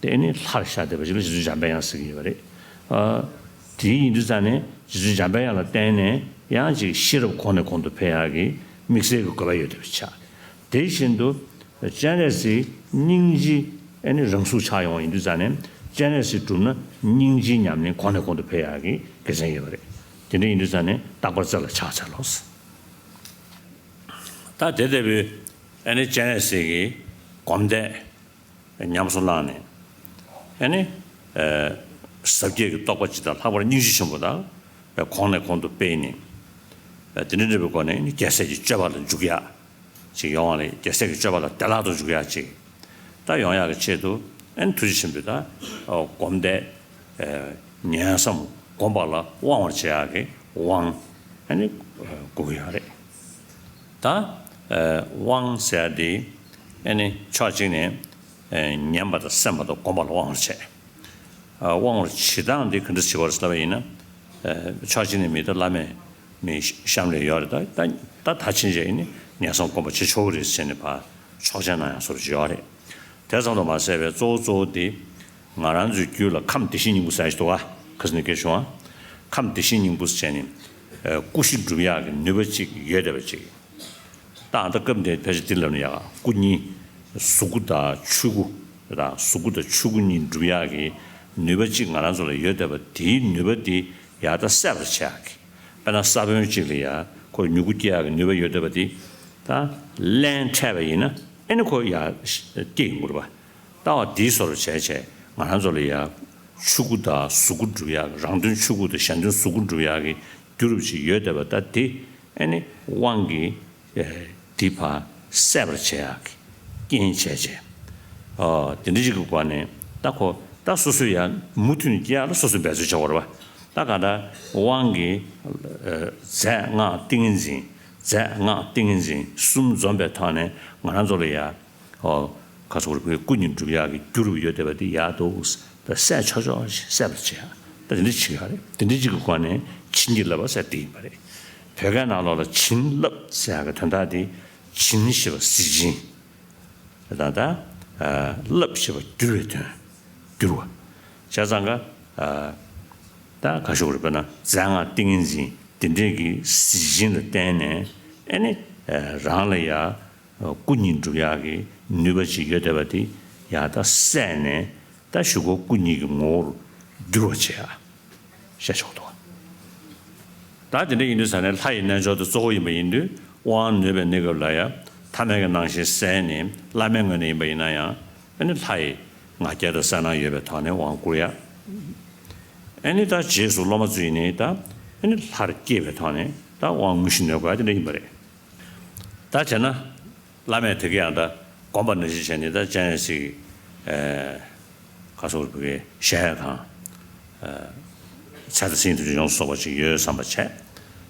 དེ་ནི་ལྷར་ཤར་བསྡད་པ་ཞིག་ལ་རྗེ་བཙུན་འཇམ་དཔལ་དབྱངས་ཟེར་གྱི་ཡོད་པ་རེད། ཨ། དེ་ཡིན་དུས་ཙང་ནས་རྗེ་བཙུན་འཇམ་དཔལ་དབྱངས་ལ་བརྟེན་ནས་ཡང་ཅིག་ཤེས་རབ་གོང་ནས་གོང་དུ་འཕེལ་ཡག་གི་དམིགས་བསལ་གྱི་དགོས་པ་ཡོད་བསྡད་པ་ཆགས། དེ་བཞིན་དུ་སྤྱན་རས་གཟིགས་སྙིང་རྗེ་ཨ་ནི་རང་གཟུགས་ཆགས་ཡོང་བ་ཡིན་དུས་ཙང་ནས་སྤྱན་རས་གཟིགས་བསྒྲུབས་ན་སྙིང་རྗེའི་ཉམས་ལེན་གོང་ནས་གོང་དུ་འཕེལ་ཡག་གི་དགེ་མཚན་ཡོད་པ་རེད། དེ་འདྲ་ཡིན་དུས་ཙང་ནས་རྟག་པར་བརྩེ་ལ་ཕྱག་འཚལ་ལོ། ད་དེ་ལྟ་བུའི་ཨ་ནི་སྤྱན་རས་གཟིགས་ཀྱི་སྒོམ་བཟླས་ཉམས་སུ་བླངས་ནས་ཨ་ནི། ཨ། ཟབ་རྒྱས་ཀྱི་རྟོགས་པ་སྤྱི་དང་ལྷག་པར་སྙིང་རྗེ་ཆེན་པོ་དང་གོང་ནས་གོང་དུ་སྤེལ་ནས། ཨ། དེ་འདྲ་འདྲ་བའི་སྒོ་ནས་རྒྱལ་སྲས་ཀྱི་སྤྱོད་པ་ལ་འཇུག་ཡག་ཅིག་ཡོང་བ་ལས། རྒྱལ་སྲས་ཀྱི་སྤྱོད་པ་ལ་བདེ་བླག་ཏུ་འཇུག་ཡག་ཅིག་ད་ཡོང་ཡག་གི་ཆེད་དུ། ཨ་ནི་ཐུགས་རྗེ་ཆེན་པོས་ད་སྒོམ་བཟླས། ཉན་བསམ་སྒོམ་པ་ལ་དབང་བར་བྱེད་ཡག་གི་དབང་ཨ་ནི་དགོས་ཀྱི་ཡོད་རེད། ད་དབང་ཟེར་ཡག་དེ་ཨ་ནི་ཕྱོགས་གཅིག་ནས་ཉན་པ་དང་སེམས་པ་དང་སྒོམ་པ་ལ་དབང་བར་བྱེད། དབང་བར་བྱེད་སྟངས་འདི་ག་འདྲ་བྱེད་དགོས་རེད་ལབ་པ་ཡིན་ན། ཕྱོགས་གཅིག་ནས་མི་ད་བླ་མས་མི་གཤམ་ལ་ཡོད་རེད། ད་ད་ད་ཕྱིན་ཆད་ཡིན་ནི་ཉན་བསམ་སྒོམ་པ་བྱེད་ཆོག་གི་རེད་ཟེར་ནས་ཕར་ཆོག་མཆན་གནང་ཡག་བཟོ་འདྲ་ཅིག་ཡོད་རེད། དེ་ཙམ་དུ་མ་ཟད་པའི་གཙོ་བོ་གཙོ་བོ་དེ་ང་རང་ཚོའི་རྒྱུད་ལ་ཁམས་བདེ་གཤེགས་སྙིང་པོ་ཟེར་ཞིག་འདུག་ག་ཁ་སང་ནས་སྐད་ཆ་བྱུང་བ། ཁམས་བདེ་གཤེགས་སྙིང་པོ་ཟེར་ནི་སྐུ་བཞི་སྒྲུབ་ཡག་གི་ནུས་པ་ཅིག་ཡོད་བསྡད་པ་ཅིག་ད་ཨ་ད་སྐབས་འདིར་ཕལ་ཆེར་འདི་ལབ་ན་ཡག་ག་སྐུ་གཉིས། གཟུགས་སྐུ་དང་ཆོས་སྐུ། དང་གཟུགས་སྐུ་དང་ཆོས་སྐུ་གཉིས་སྒྲུབ་ཡག་གི་ནུས་པ་གཅིག་ང་རང་ཚོ་ལ་ཡོད་བསྡད་པ་དེའི་ནུས་པ་དེ་ཡར་ད་སད་པར་བྱེད་ཡག་གི་དཔེར་ན་ས་བོན་གཅིག་ལ་ཡ་ཁོ་མྱུ་གུ་སྐྱེ་ཡག་གི་ནུས་པ་ཡོད་བསྡད་པ་དེ་ད་རླན་འཕྲད་པ་ཡིན་ན་ཨ་ནི་ཁོ་ཡར་སྐྱེ་ཡོང་གི་རེད་པ། ལྟ་བ་འདིའི་བཟོ་འདྲ་བྱས་བྱས་ང་རང་ཚོ་ལ་ཡ་ཆོས་སྐུ་དང་གཟུགས་སྐུ་སྒྲུབ་ཡག་རང་དོན་ཆོས་སྐུ་དང་གཞན་དོན་གཟུགས་སྐུ་སྒྲུབ་ཡག་གི་རྒྱུ་རུ་ཅིག་ཡོད་བསྡད་པ་ད་དེ་ཨ་ནི་དབང་གི་དེ་ཕར་སད་པར་བྱེད་ཡག་གི་རྐྱེན་བྱས་བྱས། ཨོ་དེ་འདྲ་ཅིག་གི་སྒོ་ནས་ད་ཁོ་ད་སོ་སོ་ཡ་མུ་མཐུད་ནས་སྐྱེ་ཡག་ལ་སོ་སོས་འབད་རྩོལ་བྱ་དགོས་རེད་པ། ད་ག་ད་དབང་གི་རྫས་སྔགས་ཏིང་ངེ་འཛིན། རྫས་སྔགས་ཏིང་ངེ་འཛིན་གསུམ་འཛོམས་པའི་ཐོག་ནས་ང་རང་ཚོ་ལ་ཡ། ཨོ། ཁ་སོགས་རིག་པའི་སྐུ་གཉིས་སྒྲུབ་ཡག་གི་རྒྱུ་རུ་ཡོད་བསྡད་པ་འདི་ཡག་འདུག་ད་སད་ཆོག་ཆོག་སད་པར་བྱེད་ཡག་ད་དེ་འདྲ་བྱེད་ཡག་རེད། དེ་འདྲ་ཅིག་གི་སྒོ་ནས་བྱིན་གྱིས་བརླབས་པ་ཟེར་དེ་ཡིན་པ་རེད། བོད་སྐད་ནང་ལོགས་ལ་བྱིན་རླབས་ཟེར་ཡག་གི་དོན་དག་དེ་བྱིན་ཞེས་པ་གཟི་བྱིན། ད་ད་རླབས་ཞེས་པ་བསྒྱུར་བའི་དོན། བསྒྱུར་བ། བྱས་ཙང་ཀ་ད་ཁ་སོགས་རིག་པ་ན་རྫས་སྔགས་ཏིང་ངེ་འཛིན་དེ་འདྲས་ཀྱི་གཟི་བྱིན་ལ་བརྟེན་ནས་ཨ་ནི་རང་ལ་ཡ། སྐུ་གཉིས་སྒྲུབ་ཡག་གི་ནུས་པ་ཅིག་ཡོད་བསྡད་པ་དེ་ཡར་ད་སད་ནས་ད་གཞུག་གུ་སྐུ་གཉིས་ཀྱི་ངོ་བོར་འགྱུར་བར་བྱེད་ཡག་བཤད་ཆོག་འདུག་ད་དེ་འདྲ་ཡིན་དུས་ས་ནས་ལྷ་ཡི་རྣལ་འབྱོར་དེ་གཙོ་བོ་ཡིན་པ་ཡིན་དུས་དབང་ནོད་པའི་གནས་སྐབས་ལ་ཡང་ཐ་མལ་གྱི་སྣང་ཞེན་བསལ་ནས་བླ་མའི་ངོས་ནས་ཡིན་པ་ཡིན་ན་ཡང་ཨ་ནི་ལྷ་ཡི་ང་རྒྱལ་དང་གསལ་སྣང་ཡོད་པའི་ཐོག་ནས་དབང་བསྐུར་ཡག་ཨ་ནི་ད་རྗེས་སུ་སློབ་མ་ཚོ་ཡིན་ནའི་ད་ཨ་ནི་ལྷར་བསྐྱེད་པའི་ཐོག་ནས་ད་དབང་དངོས་གཞི་ནོད་དགོས་ཡག་དེ་འདྲ་ཡིན་པ་རེད། ད་བྱས་ན། བླ་མས་དེ་ག་ཡང་ད་དགོངས་པ་ནང་བཞིན་བྱས་ནས་ད་སྤྱན་རས་གཟིགས། ཨེ། ཁ་སོགས་བོད་ཀྱི་གཞལ་ཡས་ཁང་། ཨེ། ཚེ་དང་སེམས་ཀྱི་དོན་ཡོངས་སུ་རྫོགས་པ་ཅིག་ཡོད་བསམ་པ་བྱས།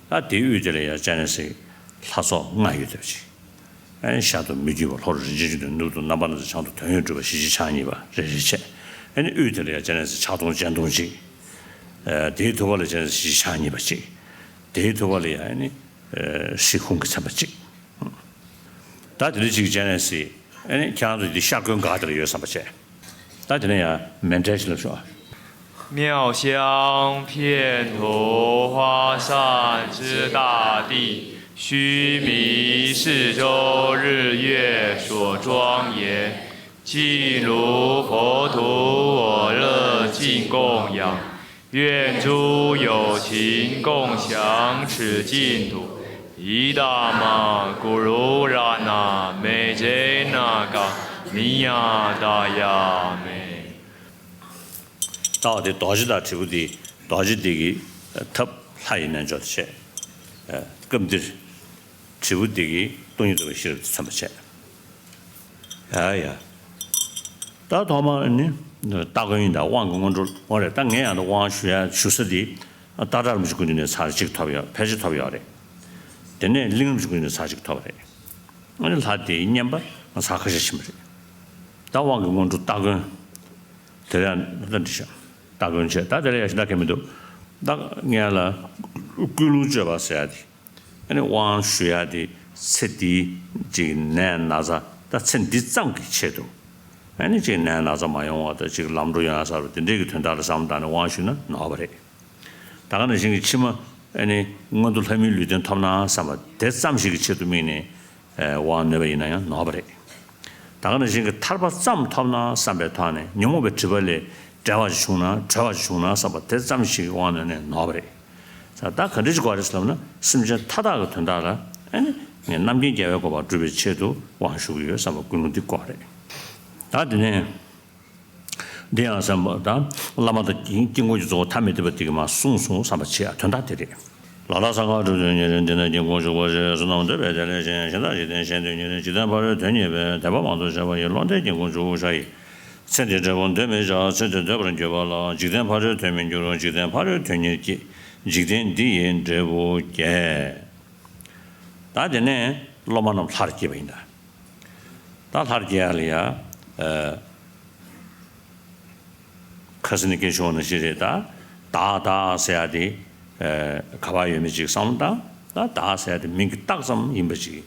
ད་དེའི་དབུས་དེ་ལ་ཡང་སྤྱན་རས་གཟིགས་ལྷ་ཚོགས་ལྔ་ཡོད་བསྡད་པ་ཅིག་ཨེ། ཤར་དུ་མི་བསྐྱོད་པ། ལྷོ་རུ་རིན་ཆེན་འབྱུང་ལྡན། ནུབ་ཏུ་རྣམ་པར་སྣང་མཛད། བྱང་དུ་དོན་ཡོད་གྲུབ་པ། ཞི་བྱེད་ཕྱག་གཉིས་པ་རེ་རེ་བྱས། ཨེ་ནི་དབུས་དེ་ལ་ཡང་སྤྱན་རས་གཟིགས་ཕྱག་སྟོང་སྤྱན་སྟོང་ཅིག་ཨེ། དེའི་ཐུག་པ་ལ་སྤྱན་རས་གཟིགས་ཞི་བྱེད་ཕྱག་གཉིས་པ་ཅིག་དེའི་ཐུག་པ་ལ་ཡང་ཨེ་ནི། ཨེ། ཧྲཱིཿཧཱུྃ་གིས་མཚན་པ་གཅིག་ད་དེ་འདྲ་གཅིག་སྤྱན་རས་གཟིགས་ཨེ་ནི་ཁྱེད་རང་ཚོ་འདི་ཤར་དགོན་འགག་དེ་ལ་ཡོད་བསམ་པ་བྱས། ད་དེ་ནས་ཡང་མཎྜལ་ཞིག་ལབ་ཤོག་ཨ། 妙香遍途花上之大地，须弥四周日月所庄严， 静如佛土我乐尽供养，愿诸有情共享此净土。Idamā guṇānaṃ mahāpuññāgāthā me. ལྟ་བ་དེ་རྡོ་རྗེ་དང་དྲིལ་བུ་དེ་རྡོ་རྗེ་དེ་གི་ཐབས་ལྷ་ཡི་རྣལ་འབྱོར་དེ་བྱས། སྐབས་འདིར། དྲིལ་བུ་འདི་གིས་སྟོང་ཉིད་རྟོགས་པའི་ཤེས་རབ་དེ་མཚོན་པར་བྱས། ཡ་ཡ། ད་ཐོག་མར་ནི་སྟ་གོན་ཡིན་ད། དབང་གི་སྔོན་འགྲོ་འོ་རེད། ད་ངས་ཡང་ད་དབང་ཞུ་ཡ་ཞུ་ས་འདི་སྟག་བྲག་རིན་པོ་ཆེ་སྐུ་མདུན་ནས་ཚར་གཅིག་ཐོབ་ཡོད། ཕལ་ཆེར་ཐོབ་ཡོད་རེད། དེ་ནས་གླིང་རིན་པོ་ཆེ་སྐུ་མདུན་ནས་ཚར་གཅིག་ཐོབ་རེད། ཨ་ནི་ལྷ་དེའི་བསྙེན་པ་ང་ཚར་ཁ་ཤས་ཕྱིན་པ་རེད། ད་དབང་གི་སྔོན་འགྲོ་སྟ་གོན། དེ་ལ་ཡང་ད་འདི་ཤག་སྟ་གོན་བྱས། ད་དེ་ལ་ཡང་ཞེ་དྲག་གལ་མི་འདུག་ད་ངས་ལ་ཀུན་སློང་བཅོས་པ་ཟེར་ཡ་དེ། ཨ་ནི་དབང་ཞུ་ཡ་དེ་ཚེ་འདིའི་ཅིག་ནད་ན་ཚ། ད་ཚེ་འདི་ཙམ་གྱི་ཆེད་དུ་ཨ་ནི་ཅིག་ནད་ན་ཚ་མ་ཡོང་བ་དང་ཅིག་ལམ་འགྲོ་ཡོང་ཡ་ཟེར་བ་དེ་འདྲའི་གི་དོན་དག་ལ་བསམ་བློ་བཏང་ནས་དབང་ཞུས་ན་ནོར་བ་རེད། ད་ག་ནང་བཞིན་གྱི་ཕྱི་མ་ཨ་ནི་མངོན་མཐོ་ལྷ་མིའི་ལུས་རྟེན་ཐོབ་ན་བསམ་པ་དེ་ཙམ་ཞིག་གི་ཆེད་དུ་དམིགས་ནས་དབང་ནོད་པ་ཡིན་ན་ཡང་ནོར་བ་རེད། ད་ག་ནང་བཞིན་གྱི་ཐར་པ་ཙམ་ཐོབ་ན་བསམ་པའི་ཐོག་ནས་ཉོན་མོངས་པའི་སྒྲིབ་པ་ལས་བསྒྲལ་བ་ཞིག་བྱུང་ན་གྲོལ་བ་ཞིག་བྱུང་ན་བསམ་པ་དེ་ཙམ་ཞིག་དབང་ནོད་ནས་ནོར་བ་རེད། ད་ག་འདྲ་ཞིག་དགོས་རེད་ཟེར་ལབ་ན་སེམས་ཅན་མཐའ་དག་གི་དོན་དག་ལ་ཨ་ནི་ངས་རྣམ་མཁྱེན་རྒྱལ་བའི་གོ་འཕང་སྒྲུབ་པའི་ཆེད་དུ་དབང་ཞུ་གི་ཡོད་བསམ་པ་ཀུན་སློང་འདི་དགོས་རེད། ད་དེ་ནས། འདི་ཡང་བསམ་པ་དང་བླ་མ་དང་དཀྱིལ་འཁོར་གྱི་གཙོ་བོ་ཐ་མལ་པ་དེ་གིས་མར་གསུངས་སོང་བསམ་པ་བྱེད་ཡ་དོན་དག་དེ་རེད། ལ་ལ་སངས་རྒྱས་སྒྲུབ་བརྒྱུད་ཉེ་རིང་འདི་ན་དཀྱིལ་འཁོར་བཞུགས་པ་ཞེས་བསོད་ནམས་འདོད་པའི་བདེ་ལེགས་ཤིང་གཞན་དག་འཇིག་རྟེན་གཞན་དོན་ཉེ་རིང་ཇི་ལྟར་འབད་རུང་དོན་གཉེར་བའི་དད་པ་མང་དུ་བྱས་པ་ཡིས་ཀློང་ལྡན་དཀྱིལ་འཁོར་ཆུ་བོ་ཤར་ཡི། ཚེ་འདིར་འབྲས་བུ་འདོད་མི་བྱ། ཚེ་འདིར་འདོད་པར་གྱུར་པ་ལ། འཇིག་རྟེན་ཕ་རོལ་ཏུ་མི་འགྱུར། འཇིག་རྟེན་ཕ་རོལ་ཏུ་མྱུར་སྐྱེ། འཇིག་རྟེན་འདི་ཡི་འབྲས་བུ་བརྒྱད། ད་དེ་ནས་སློབ་མ་རྣམས་ལྷར་བསྐྱེད་པ་ཡིན་ད། ད་ལྷར་བསྐྱེད་ཡ་ལ་ཡ། ཨ། ཁ་སང་ནས་སྐད་ཆ་བྱུང་བ་ནང་བཞིན་རེད་ད། བདག་བདག་ཟེར་ཡ་དེ། ཨ། ག་པར་ཡོད་མེད་ཅིག་བསམ་བློ་བཏང་། ད་བདག་ཟེར་ཡ་དེ་མིང་གི་རྟགས་ཙམ་ཡིན་པ་ཅིག་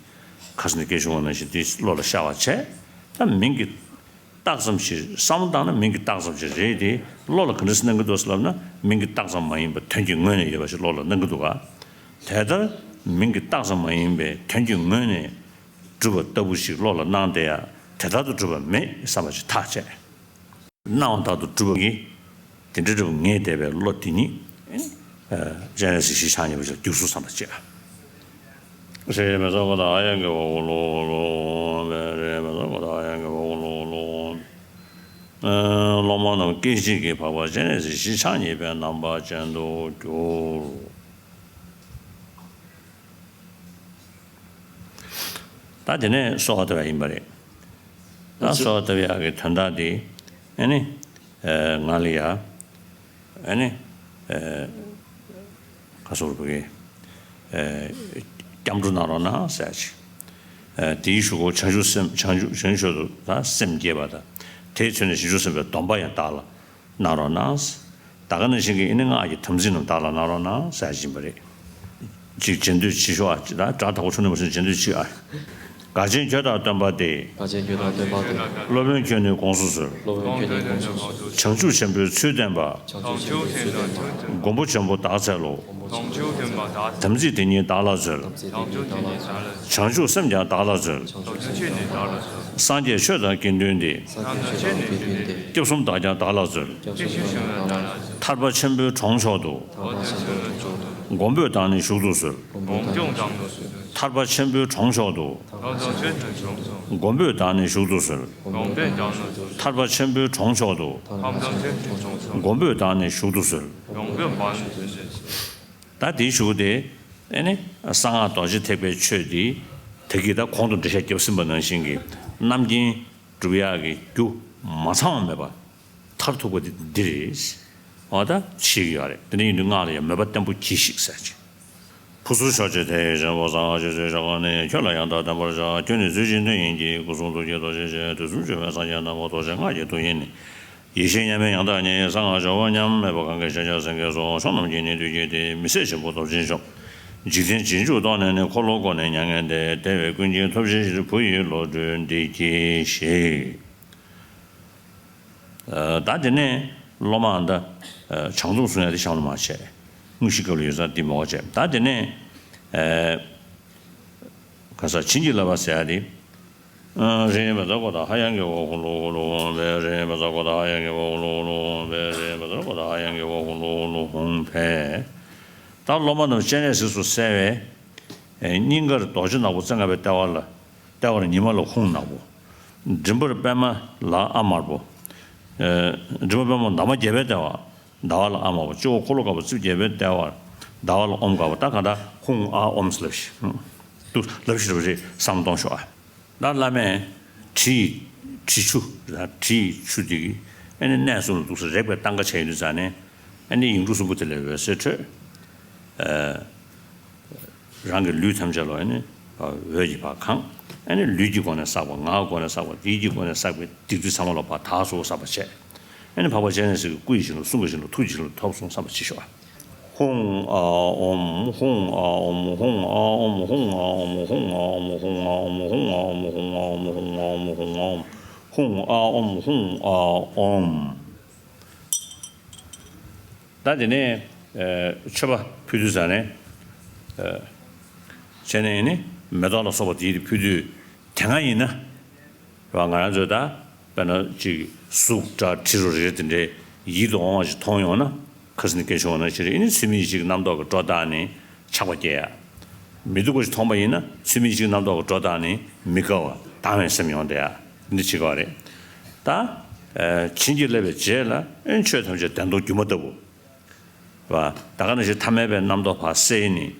ཁ་སང་ནས་སྐད་ཆ་བྱུང་བ་ནང་བཞིན་དེ་བློ་ལ་ཤར་བ་བྱས། ད་མིང་གི་རྟགས་ཙམ་ཞིག་བསམ་བློ་བཏང་ན་མིང་གི་རྟགས་ཙམ་ཞིག་རེད་དེ། བློ་ལ་ག་འདྲ་སེ་སྣང་གི་འདུག་ཟེར་ལབ་ན། མིང་གི་རྟགས་ཙམ་མ་ཡིན་པ་དོན་གྱི་ངོས་ནས་ཡོད་པ་ཞིག་བློ་ལ་སྣང་གི་འདུག་ག། དེ་ལྟར་མིང་གི་རྟགས་ཙམ་མ་ཡིན་པའི་དོན་གྱི་ངོས་ནས་གྲུབ་པ་ལྟ་བུ་ཞིག་བློ་ལ་སྣང་བསྡད་ཡ། དེ་ལྟར་དུ་གྲུབ་པ་མེད་བསམ་པ་ཞིག་ཐག་བཅད། སྣང་བ་ལྟར་དུ་གྲུབ་པ་ཉིད། དེ་འདྲ་གྲུབ་པ་ངེས་བསྡད་པའི་བློ་དེ་ཉིད། ཨ། སྤྱན་རས་གཟིགས་གཞིར་བཞག་ནུས་པ་ཞིག་ལ་འགྱུར་ཚུལ་བསམ་པ་བྱས། རེ་མེ་ས་གོ་ད་ཡང་གི་བ་གུ་ལོ་ལོ། རེ་མེ་ས་གོ་ད་ཡང་གི་བ་གུ་ལོ་ལོ། ཨ། སློབ་མ་རྣམས་སྐད་ཅིག་གིས་འཕགས་པ་སྤྱན་རས་གཟིགས་གཞིར་བཞག་ནུས་པའི་རྣམ་པ་ཅན་དུ་གྱུར། ད་དེ་ནས་གསོལ་བ་བཏབ་ཡ་ཡིན་པ་རེད། ད་གསོལ་བ་བཏབ་ཡ་གི་དོན་དག་དེ། ཨ་ནི། ཨ། ང་ལ་ཡ། ཨ་ནི། ཨ། ག་སོགས་རུ་བུ་གེ། ཨ། སྐྱབས་འགྲོ་གནང་རོགས་གནང་ཟེར་ཅིག་ཨ། དེའི་གཞུག་གུ་བྱང་ཆུབ་སེམས། བྱང་ཆུབ་བྱང་ཆུབ་ཏུ་ད་སེམས་བསྐྱེད་པ་དང་། དེས་མཚོན་ནས་བྱང་ཆུབ་སེམས་དཔའི་སྡོམ་པ་ཡང་བདག་ལ་གནང་རོགས་གནང་། ད་ག་ནང་བཞིན་གྱི་ཨ་ནི་སྔགས་ཀྱི་དམ་ཚིག་རྣམས་བདག་ལ་གནང་རོགས་གནང་ཟེར་བཞིན་པ་རེད། ཅིག་རྗེས་ཟློས་བྱེད་ཤོག་ཨ། ཅིག་ད་སྒྲ་དག་པོ་ཆུང་ནས་མ་སོང་། རྗེས་ཟློས་བྱེད་ཨ། དགའ་ཆེན་ཁྱོད་དང་སྟོན་པ་སྟེ། དགའ་ཆེན་ཁྱོད་དང་སྟོན་པ་སྟེ། སློབ་དཔོན་ཁྱོད་ནི་དགོངས་སུ་གསོལ། སློབ་དཔོན་ཁྱོད་ནི་དགོངས་སུ་གསོལ། བྱང་ཆུབ་ཆེན་པོའི་ཚུལ་བསྟན་པ། བྱང་ཆུབ་ཆེན་པོའི་ཚུལ་བསྟན་པ། མགོན་པོ་ཆེན་པོ་བདག་འཚལ་ལོ། དམ་ཚིག་དེ་ཉིད་བདག་ལ་སྩོལ། བྱང་ཆུབ་སེམས་ཀྱང་བདག་ལ་སྩོལ། སངས་རྒྱས་ཆོས་དང་དགེ་འདུན་ཏེ། སྐྱབས་གསུམ་བདག་ཀྱང་བདག་ལ་སྩོལ། ཐར་པ་ཆེན་པོའི་གྲོང་མཆོག་ཏུ། མགོན་པོས་བདག་ནི་བཞུགས་སུ་གསོལ། ཐར་པ་ཆེན་པོའི་གྲོང་མཆོག་ཏུ། མགོན་པོས་བདག་ནི་བཞུགས་སུ་གསོལ། ཐར་པ་ཆེན་པོའི་གྲོང་མཆོག་ཏུ། མགོན་པོས་བདག་ནི་བཞུགས་སུ་གསོལ། ད་དེའི་གཞུག་གུ་དེ། ཨ་ནི་གསང་སྔགས་རྡོ་རྗེ་ཐེག་པའི་ཆོས་འདི། ད་གིན་ད་གོང་དུ་འགྲེལ་བཤད་བརྒྱབ་ཟིན་པ་ནང་བཞིན་གྱི་རྣམ་མཁྱེན་སྒྲུབ་ཡག་གི་རྒྱུ་མ་ཚང་བ་མེད་པ་མཐར་ཐུག་པ་འདི་འདི་རེད། འོ་ད་ཤེས་ཀྱི་ཡོད་རེད། དེ་འདྲ་ཡིན་དུས་སྔགས་ལ་ཡང་མོས་པ་བརྟན་པོ་གྱིས་ཤིག་ཟེར་ཅིག་ཕུར་ཚུགས་ཕྱོགས་བཅུའི་དེད་དཔོན་ཆེན་པོ་གསང་སྔགས་ཆོས་སྲིད་ཤོག་ཁག་ནས། ཁྱོད་ལ་ཡང་དག་བསྟན་པར་བྱ། ཁྱོད་ནི་ཚུལ་བཞིན་དོན་ཡིན་གྱི། སྐུ་གསུང་ཐུགས་ཀྱི་རྡོ་རྗེ་ཅན། དུས་གསུམ་སྤྱོད་པའི་སངས་རྒྱས་རྣམ་པར་རྟོག་ཅིང་སྔགས་ཀྱི་མཐུ་ཡིས་ནི། ཡེ་ཤེས་མཉམ་མེད་ཡང་དག་ཉིད། གསང་སྔགས་སྦྱོར་བ་མཉམ་མེད་པ། གང་གི་ཞལ་བྱང་སེང་གེའི་གཟུགས། ཕྱོགས་རྣམས་ཀྱི་ནི་བདུད་ཀྱི་སྟེང་། མི་ཟད་ཆེན་པོ་སྟོབས་ཆེན་མཆོག་འཇིག་རྟེན་རྗེས་འཇུག་ཐོག་ནས་ནི། འཁོར་ལོ་བསྐོར་ནས་མྱ་ངན་འདས། བདེ་བའི་ཀུན་མཁྱེན་ཐུགས་རྗེ་ཆེ། བུ་ཡི་བློ་གྲོས་འདི་གྱིས་ཤིག་ཨ། ད་དེ་ནས་སློབ་མ་ད་ཨ་བྱང་སྡོམ་བཟུང་ཡ་དེ་གཤམ་ལ་མར་བྱས། དངོས་གཞི་སྐབས་ལ་ཡོད་ཙང་འདི་མོ་བྱས། ད་དེ་ནས་ཨ་ག་ས་བྱིན་གྱིས་བརླབས་པ་ཟེར་ཡ་དེ། ཨ། རེ་མ་ཛ་གོ་ད་ཧ་ཡང་གི་བ་གུ་ལུ་ལུ་འོང་བས། རེ་མ་ཛ་གོ་ད་ཧ་ཡང་གི་བ་གུ་ལུ་ལུ་འོང་བས། རེ་མ་ཛ་གོ་ད་ཧ་ཡང་གི་བ་གུ་ལུ་ལུ་འོང་བས། ད་སློབ་མ་རྣམས་སྤྱན་རས་གཟིགས་སུ་གསལ་བས། ཨེ། སྙིང་གར་རྡོ་རྗེ་ནག་པོ། རྩེ་ལྔ་པའི་ལྟེ་བ་ལ། ལྟེ་བར་ཉི་མ་ལ་ཧཱུྃ་ནག་པོ། མགྲིན་པར་པདྨ་ལ་ཨ་དམར་པོ། ཨེ། མགྲིན་པར་པདྨ་འདབ་མ་བརྒྱད་པའི་ལྟེ་བ། ཟླ་བ་ལ་ཨ་དམར་པོ། སྤྱི་བོར་འཁོར་ལོ་དཀར་པོ། རྩིབས་བརྒྱད་པའི་ལྟེ་བར་ཟླ་བ་ལ་ཨོཾ་དཀར་པོ། ད་གང་ལྟར་ཧཱུྃ་ཨ་ཨོཾ་ཟེར་ལབ་ཤིག་ཏུ་ལབ་ཤིག་རེ་བསམ་གཏོང་ཤོག་ཨ། ད་བླ་མས་དྲི་ཡི་དྲི་ཆུ། དྲི་ཡི་ཆུ་དེ་གིས་ཨ་ནི་གནས་གསུམ་ལ་འདུག་སེ་རེག་པའི་སྟངས་ཀ་བྱས་ཡོང་དུས་ཙ་ནས། ཨ་ནི་ཡིག་འབྲུ་གསུམ་པོ་དེ་ལས་འོད་ཟེར་འཕྲོས། ཨ། རང་གི་ལུས་ཐམས་ཅད་ལ་ཨ་ནི་འོད་ཀྱིས་ཕར་གང་། ཨ་ནི་ལུས་ཀྱི་སྒོ་ནས་བསགས་པ། ངག་གི་སྒོ་ནས་བསགས་པ། ཡིད་ཀྱི་སྒོ་ནས་བསགས་པའི་སྡིག་སྒྲིབ་ཚང་མ་ལ་ཕར་དག་སོ་བསམ་པ་བྱས། ཨ་ནི་འཕགས་པ་སྤྱན་རས་གཟིགས་ཀྱི་སྐུ་ཡི་བྱིན་རླབས། གསུང་གི་བྱིན་རླབས། ཐུགས་ཀྱི་བྱིན་རླབས་ཐོབ་སོང་བསམ་པ་བྱེད་ཤོག་ཨ། ཧཱུྃ་ཨ་ཨོཾ། ཧཱུྃ་ཨ་ཨོཾ། ཧཱུྃ་ཨ་ཨོཾ། ཧཱུྃ་ཨ་ཨོཾ། ཧཱུྃ་ཨ་ཨོཾ། ཧཱུྃ་ཨ་ཨོཾ། ཧཱུྃ་ཨ་ཨོཾ། ཧཱུྃ་ཨ་ཨོཾ། ཧཱུྃ་ཨ་ཨོཾ། ད་དེ་ནས་ཨ་མཆོད་པ་ཕུལ་དུས་ཙ་ནས། ཨ་བྱས་ནས་ནི་མེ་ཏོག་ལ་སོགས་པ་དེ་ཕུལ་དུས། དེ་སྔ་ཡིན་ན། ར། ང་རང་ཚོས་ད་དཔེར་ན་ཅིག་གཟུགས་སྒྲ་དྲི་རོ་རེག་དེ་འདྲའི་ཡིད་དུ་འོང་བ་ཞིག་མཐོང་ཡོང་ན། ཁ་སང་ནས་སྐད་ཆ་བྱུང་བ་ནང་བཞིན་རེད། ཨ་ནི་ཚུལ་མིན་ཞིག་རྣམ་རྟོག་གིས་སྒྲོ་བཏགས་ནས་ཆགས་པ་སྐྱེ་ཡ། མི་སྡུག་པ་ཞིག་མཐོང་པ་ཡིན་ན་ཚུལ་མིན་ཞིག་རྣམ་རྟོག་གིས་སྒྲོ་བཏགས་ནས་མི་དགའ་བ། སྡང་བའི་སེམས་ཡོང་བསྡད་ཡ། འདི་བྱེད་དགོས་རེད། ད་ཨ་བྱིན་གྱིས་བརླབས་པའི་རྗེས་ལ་ཨ་ནི་ཆོས་ཐམས་ཅད་བདེན་སྟོང་སྒྱུ་མ་ལྟ་བུ། བ། ད་ག་ནང་བཞིན་ཐ་མལ་པའི་རྣམ་རྟོག་ཕར་བསལ་ནས།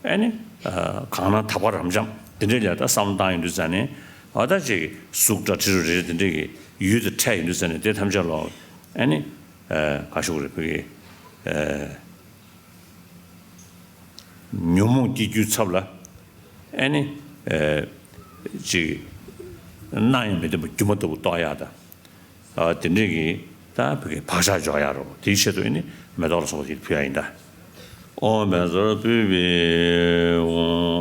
ཨ་ནི་ཨ་གང་སྣང་དག་པ་རབ་འབྱམས་དེ་འདྲའི་ལ་ད་བསམ་བློ་བཏང་ཡོང་དུས་ཙ་ནས། འོ་ད་ཅིག་གཟུགས་སྒྲ་དྲི་རོ་རེག་དེ་འདྲའི་གི་ ཡུལ་དང་ཕྲད་ཡིན་དུས་ཙ་ནས་དེ་ཐམས་ཅད་ལ་ཨ་ནི་ག་ཞུ་དགོས་རེད། བོད་ཀྱི་ཉོན་མོངས་སྐྱེ་རྒྱུའི་ཚབ་ལ་ཨ་ནི་ཅིག་སྣང་ཡང་མི་བདེན་པ་སྒྱུ་མ་ལྟ་བུ་རྟོགས་ཡག་དང་། དེ་འདྲས་ཀྱི་ད་བོད་ཀྱི་བག་ཆགས་འཇོག་ཡག་རོ། དེའི་ཆེད་དུ་ཨ་ནི་མེ་ཏོག་ལ་སོགས་པ་ཞིག་ཕུལ་ཡག་ཡིན་ད། ཨོཾ་བཛྲ་པུཥྤེ་ཧཱུྃ།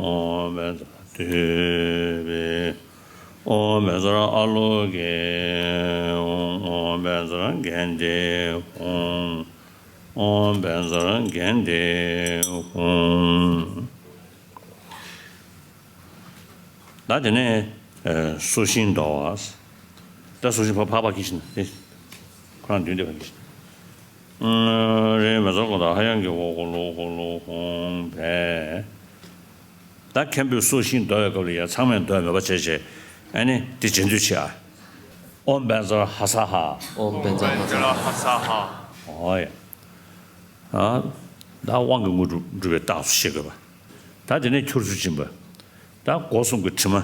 ཨོཾ་བཛྲ་དྷཱུ་པེ། ཨོཾ་བཛྲ་ཨ་ལོ་ཀེ། ཨོཾ་བཛྲ་གནྡྷེ་ཧཱུྃ། ཨོཾ་བཛྲ་གནྡྷེ་ཧཱུྃ། ད་དེ་ནས་སོ་ཤིང་འདོར་བ། ད་སོ་ཤིང་ཕར་ཕར་ཕར་འཁྱེར་ཤིག་ན་དེ། ཁོ་རང་མདུན་དེ་ཕར་འཁྱེར་ཤིག་རེ་མེ་ཚོགས་གང་དག་ཧ་ཡང་གི་ཧོ་ཧོ་ལོ་ཧོ་ལོ་ཧོང་བས། ད་མཁན་པོས་སོ་ཤིང་འདོར་བའི་སྐབས་ལ་ཡང་ཚང་མས་འདོར་མེད་པ་བྱས་བྱས་ཨ་ནི་དེ་རྗེས་ཟློས་བྱེད་ཨ། ཨོཾ་བཛྲ་ཧ་ས་ཧ། ཨོཾ་བཛྲ་ཧ་ས་ཧ། ཧ་ས་ཧ། ཨོ་ཡ། ཨ། ད་དབང་གི་དངོས་གྲུབ་འགྲུབ་པའི་རྟགས་སུ་བཤད་དགོས་པ། ད་དེ་ནས་ཁྱོར་ཚུལ་སྦྱིན་པ། ད་སྒོ་གསུམ་གྱི་དྲི་མ་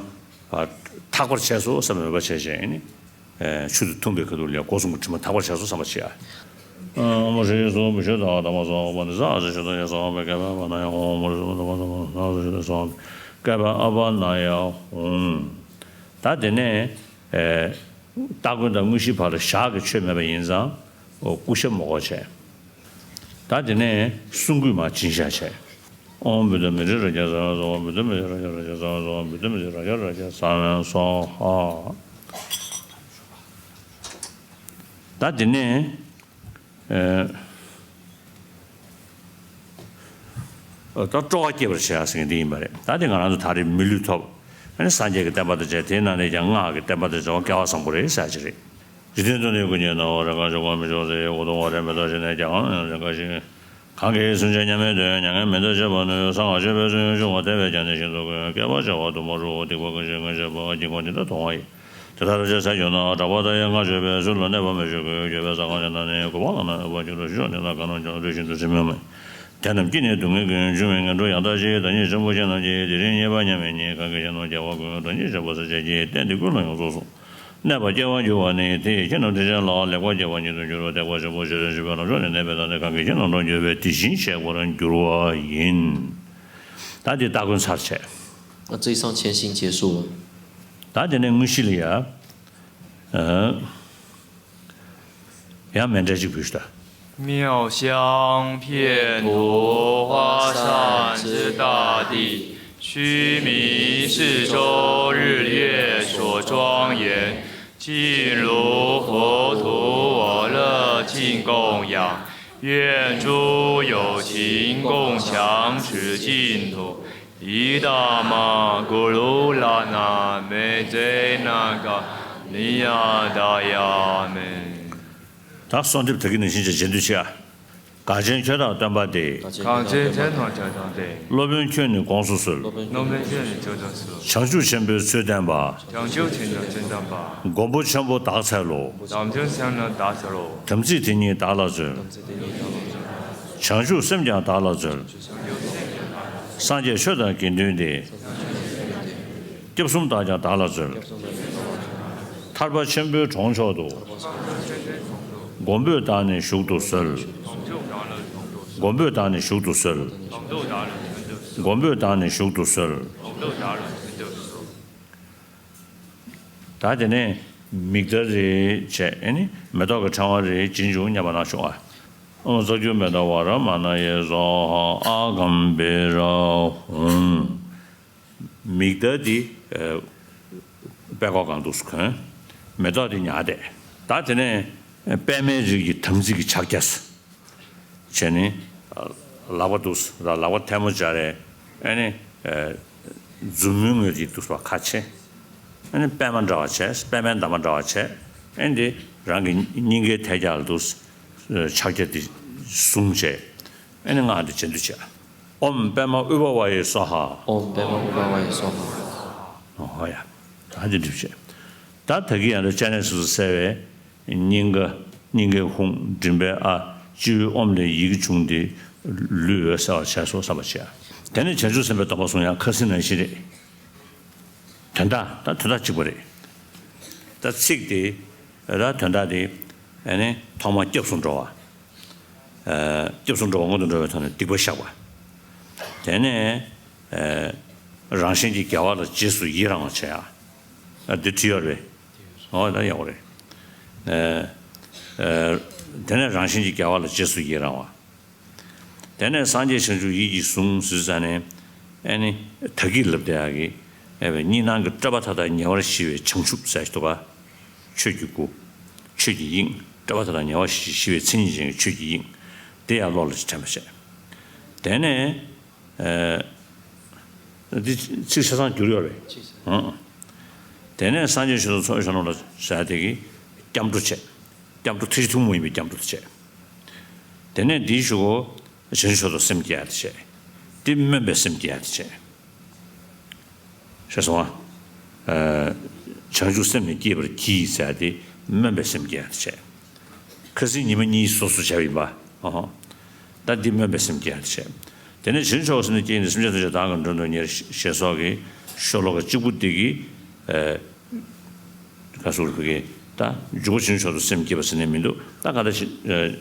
ཐག་པར་བྱས་སོ་བསམ་པའི་མོས་པ་བྱས་བྱས་ཨ་ནི། ཆུ་དང་འཐུང་བའི་ཁ་ཐུག་ལ་སྒོ་གསུམ་གྱི་དྲི་མ་དག་པར་བྱས་སོ་བསམ་པ་བྱེད་ཨ། ཨོཾ་ཧྲཱིཿ་སྭཱ་ཧཱ་བུ་ཤ་ཏ་དྷརྨ་སྭཱ་ཧཱ། པཱ་ཎི་སཱ་ཨ་ཛ་ཤ་ཏ་ཡ་སྭཱ་ཧཱ། བཀའ་པཱ་ཨ་པ་ན་ཡ་ཧཱུྃ། མུ་ཌ་སྭཱ་ཧཱ་བ་ན་ཡ་ཧཱུྃ། ད་དེ་ནས་སྟ་གོན་དང་དངོས་གཞིའི་བར་ལ་ཞག་གི་ཆོས་མེད་པ་ཡིན་ཙང་སྐུ་ཞབས་མོ་གོ་བྱས། ད་དེ་ནས་གསུང་སྐུད་མར་སྦྱིན་བཞག་བྱས། ཨོཾ་བུདྡྷ་མི་ཏྲ་རཱ་ཛ་སྭཱ་ཧཱ། ཨོཾ་བུདྡྷ་མི་ཏྲ་རཱ་ཛ་སྭཱ་ཧཱ། ཨོཾ་བུདྡྷ་མི་ཏྲ་རཱ་ཛ་རཱ་ཛ་སྭཱ་ཧཱ། ད་དེ་ནས་ཨ་ད་སྤྲོ་བ་སྐྱེད་པར་བྱེད་ཟེར་མཁན་འདི་ཡིན་པ་རེད། ད་དེ་ང་རང་ཚོ་ད་རེས་མི་ལུས་ཐོབ། ཨ་ནི་སངས་རྒྱས་ཀྱི་བསྟན་པ་དང་བཅས། དེའི་ནང་ནས་ཀྱང་སྔགས་ཀྱི་བསྟན་པ་དང་བཅས་པ་སྐལ་བ་བཟང་པོ་རེད་ཟེར་ཅིག་རེད། འཇིག་རྟེན་དུ་ནི་སྐུ་མཉེལ་ནའང་། རེས་འགའ་ཆོས་སྐོར་མི་ཆོག་ཟེར། འུ་དུམ་བ་རེ་མེ་ཏོག་བཞིན་ནས་ཀྱང་རེས་འགའ་ཞིག་གང་གིས་སེམས་ཅན་མཉམ་མེད་དོན། མྱ་ངན་མི་འདའ་བྱེད་པར་ནུས། གསང་སྔགས་ཆོས་པའི་སྲོལ་ཡང་ཆུང་བ། དད་པས་ཀྱང་ནི་ཤིན་ཏུ་དཀོན། བསྐལ་པ་བྱེ་བ་དུ་མར་རུ། སྡིག་པ་ཀུན་ཞིག་ངེས་ཤེས་པ། སྙིང་ཁོང་ཇི་ལྟར་མཐོང་བ་ཡིས། དེ་ལྟར་བྱས་ཟས་གྱུར་ན། གྲགས་པ་དང་ཡང་ང་སྤྱོད་པའི། ཚུལ་ལ་གནས་པ་མི་བྱེད་ཀྱི། འགྱོད་པས་བསམ་ཁ་ཆེ་ན་ནི། གོ་འཕང་ལ་ནི་འོད་འཕགས་འགྱུར་རོ། ཤི་ཆོག་ནས་ན་གང་རུང་ཀྱང་ལུས་ཤིན་ཏུ་སྲིད་མི་མོད། དེ་རྣམས་ཀྱིས་ནི་སྡུག་བསྔལ་ཀུན། འབྱུང་བའི་ངན་འགྲོར་ཡང་དག་བྱེད། བདག་ཉིད་ཆེན་པོ་ཁྱེད་རྣམས་ཀྱིས། དེ་རིང་རྙེད་པ་མཉམ་མེད་ཉིད། གང་གིས་ཁྱེད་རྣམས་སྐྱེ་བ་ཀུན། བདག་ཉིད་ཆེན་པོ་ཟེར་བྱས་ཀྱི། རྟེན་འདི་ཀུན་ལ་ཡོངས་རྫོགས་སུ། གནས་པ་སྐྱེ་བར་འགྱུར་བ་ནི། དེ་ཡིས་ཁྱེད་རྣམས་དྲིན་ཅན་ལགས། ལེགས་པར་སྐྱེ་བ་ཉིད་དུ་འགྱུར་རོ། ཐེག་པ་ཆེན་པོ་ཞེས་བྱ་བའི་ལམ་མཆོག་ནི། གནས་པའི་བདག་ཉིད་གང་གིས་ཁྱེད་རྣམས་སློབ་འགྱུར་བས། དེ་བཞིན་གཤེགས་པར་འགྱུར་བ་ཡིན། ད་འདི་སྟ་གོན་ཚར་བྱས།那这一上全形结束了。 ད་དེ་ནས་དངོས་གཞི་ལ་ཡ། ཨ། ཡང་མཎྜལ་གཅིག་ཕུལ་ཤོག་ད། 妙香遍灑花山之大地，须弥山周日月所庄严，静如佛土，我乐尽供养。愿诸有情共享此净土。 Idaṃ mā karūṇā me tena kalyāṇaṃ. ད་གསོལ་འདེབས་ད་གིན་ནང་བཞིན་བྱས་རྗེས་ཟློས་བྱེད་ཨ། གངས་ཅན་ཁྱོད་དང་སྟོན་པ་སྟེ། གངས་ཅན་ཁྱོད་དང་སྟོན་པ་སྟེ། སློབ་དཔོན་ཁྱོད་ནི་དགོངས་སུ་གསོལ། སློབ་དཔོན་ཁྱོད་ནི་དགོངས་སུ་གསོལ། བྱང་ཆུབ་ཆེན་པོའི་ཚུལ་བསྟན་པ། བྱང་ཆུབ་ཆེན་པོའི་ཚུལ་བསྟན་པ། མགོན་པོ་ཆེན་པོ་བདག་འཚལ་ལོ། བྱང་ཆུབ་ཆེན་པོ་བདག་འཚལ་ལོ། དམ་ཚིག་དེ་ཉིད་བདག་ལ་སྩོལ། བྱང་ཆུབ་སེམས་ཀྱང་བདག་ལ་སྩོལ། སངས་རྒྱས་ཆོས་དང་དགེ་འདུན་ཏེ། སྐྱབས་གསུམ་དག་ཀྱང་བདག་ལ་སྩོལ། ཐར་པ་ཆེན་པོའི་གྲོང་མཆོག་ཏུ། མགོན་པོས་བདག་ནི་བཞུགས་སུ་གསོལ། མགོན་པོས་བདག་ནི་བཞུགས་སུ་གསོལ། མགོན་པོས་བདག་ནི་བཞུགས་སུ་གསོལ། ད་དེ་ནས་མིག་དར་རེ་བྱས། ཨེ་ནི་མེ་ཏོག་གི་ཕྲེང་བ་རེ་བྱིན་བྱུང་སྙམ་པ་ན་བྱུང་ཨ། ཨོཾ་ས་ཀྱུ་མེ་ཏ་ཝཱ་ར་མ་ན་ཡེ་སྭཱ་ཧཱ། ཨ་གམ་བྷི་ར་ཧཱུྃ། མིག་དར་འདི་ཨ་པད་ཀོག་སྒང་འདུག་སེ་གོན། མེ་ཏོག་འདི་ཉག་གཏད། ད་དེ་ནས་པདྨའི་རིགས་ཀྱི་དམ་ཚིག་གི་ཕྱག་རྒྱ། བྱས་ནས་ལག་པ་འདུག་སེ་ལག་པ་ཐལ་མོ་སྦྱར་རེ། ཨ་ནི་མཛུབ་མོའི་ངོས་ཀྱི་འདུག་སེ་ཁ་ཕྱེ། ཨ་ནི་པད་མ་འདྲ་བ་བྱས། པད་མའི་འདབ་མ་འདྲ་བ་བྱས། ཨ་ནི་འདི་རང་གི་སྙིང་གའི་ཐལ་རྒྱ་ལ་འདུག་སེ་ཕྱག་རྒྱ་འདི་བཟུང་བྱས། ཨ་ནི་སྔགས་འདི་རྗེས་ཟློས་བྱས། ཨོཾ་པདྨ་ཨུཏྤལ་ཝ་ཡེ་སྭཱ་ཧཱ། ཨོཾ་པདྨ་ཨུཏྤལ་ཝ་ཡེ་སྭཱ་ཧཱ། ཨོ་ཧོ་ཡ། ད་འདི་འགྲིག་བྱས། ད་ད་གི་ཡང་ན་སྤྱན་རས་གཟིགས་སུ་གསལ་བའི་སྙིང་ག་སྙིང་གའི་ཧཱུྃ། མགྲིན་པའི་ཨ། སྤྱི་བོའི་ཨོཾ་ལས་ཡི་གེ་བྱུང་སྟེ་ལུས་འོད་གསལ་བར་བྱས་སོ་བསམ་པར་བྱས། དེ་ནས་བྱང་ཆུབ་སེམས་དཔའི་སྡོམ་པ་བཟུང་ཡང་ཁ་སིང་ནང་བཞིན་རེད། དོན་དག་ད་དོན་དག་གཅིག་པ་རེད། ད་ཚིག་དེ་ ད་དོན་དག་དེ་ཨ་ནི་ཐོག་མར་སྐྱབས་སུ་འགྲོ་བ། ཨ་སྐྱབས་སུ་འགྲོ་བ་སྔོན་དུ་འགྲོ་བའི་ཐོག་ནས་སྡིག་པ་བཤགས་པ། དེ་ནས་ཨ་རང་གཞན་གྱི་དགེ་བ་ལ་རྗེས་སུ་ཡི་རང་བ་བྱེད་ཡ། ཨ་འདི་བྲིས་ཡོད་རེད། ཨོ་ད་ཡག་པོ་རེད། ཨ་ཨ་དེ་ནས་རང་གཞན་གྱི་དགེ་བ་ལ་རྗེས་སུ་ཡི་རང་བ། དེ་ནས་སངས་རྒྱས་བྱང་ཆུབ་ཡིད་ཀྱིས་བཟུང་ཟེར་ཙང་ནས་ཨ་ནི་ད་གིན་ལབ་བསྡད་ཡག་གི་ཨ་བའི་གཉིས་སྣང་གི་སྤྲོས་པ་མཐའ་དག་ཉེ་བར་ཞི་བའི་བྱང་ཆུབ་ཟེར་གྱི་འདུག་ག་ཆོས་ཀྱི་སྐུ། ཆོས་ཀྱི་དབྱིངས། སྤྲོས་པ་མཐའ་དག་ཉེ་བར་ཞི་ཞི་བའི་མཚན་ཉིད་ཅན་གྱི་ཆོས་ཀྱི་དབྱིངས། དེ་ཡང་བློ་ལ་དྲན་པ་བྱས། དེ་ནས་ཨ་འདི་ཚིག་ཆ་ཚང་བསྒྱུར་ཡོད་རེད། ཨང་། དེ་ནས་སངས་རྒྱས་ཆོས་དང་ཚོགས་ཀྱི་མཆོག་རྣམས་ལ་ཟེར་དེ་གི་སྐྱབས་འགྲོ་བྱས། སྐྱབས་འགྲོ་ཐུགས་རྗེ་ཐུན་མོང་མ་ཡིན་པའི་སྐྱབས་འགྲོ་དེ་བྱས། དེ་ནས་འདིའི་གཞུག་གུ་བྱང་ཆུབ་མཆོག་ཏུ་སེམས་བསྐྱེད་ཡ་དེ་བྱས། དེ་སྨོན་པའི་སེམས་བསྐྱེད་ཡ་དེ་བྱས། ཤེས་སོང་ང་། ཨ་བྱང་ཆུབ་སེམས་ནི་བསྐྱེད་པར་གྱིས་ཟེར་ཡ་དེ་སྨོན་པའི་སེམས་བསྐྱེད་ཡ་དེ་བྱས། ཁ་སང་ཉི་མ་གཉིས་སོ་སོར་བྱས་པ་ཡིན་པ། ཨོ། ད་འདི་སྨོན་པའི་སེམས་བསྐྱེད་ཡ་དེ་བྱས། དེ་ནས་བྱང་ཆུབ་སེམས་ནི་བསྐྱེད་ནས་སེམས་ཅན་ཐམས་ཅད་བདག་གིས་མགྲོན་དུ་གཉེར་ཞེས་སོགས་ཀྱི་ཤོ་ལོ་ཀ་གཅིག་པུ་དེ་གི་ཨ་ག་ཟེར་བ་གི་ད་འཇུག་པ་བྱང་ཆུབ་མཆོག་ཏུ་སེམས་བསྐྱེད་པ་ཟེར་ནས་མི་འདུག་ད་ག་ད་བྱང་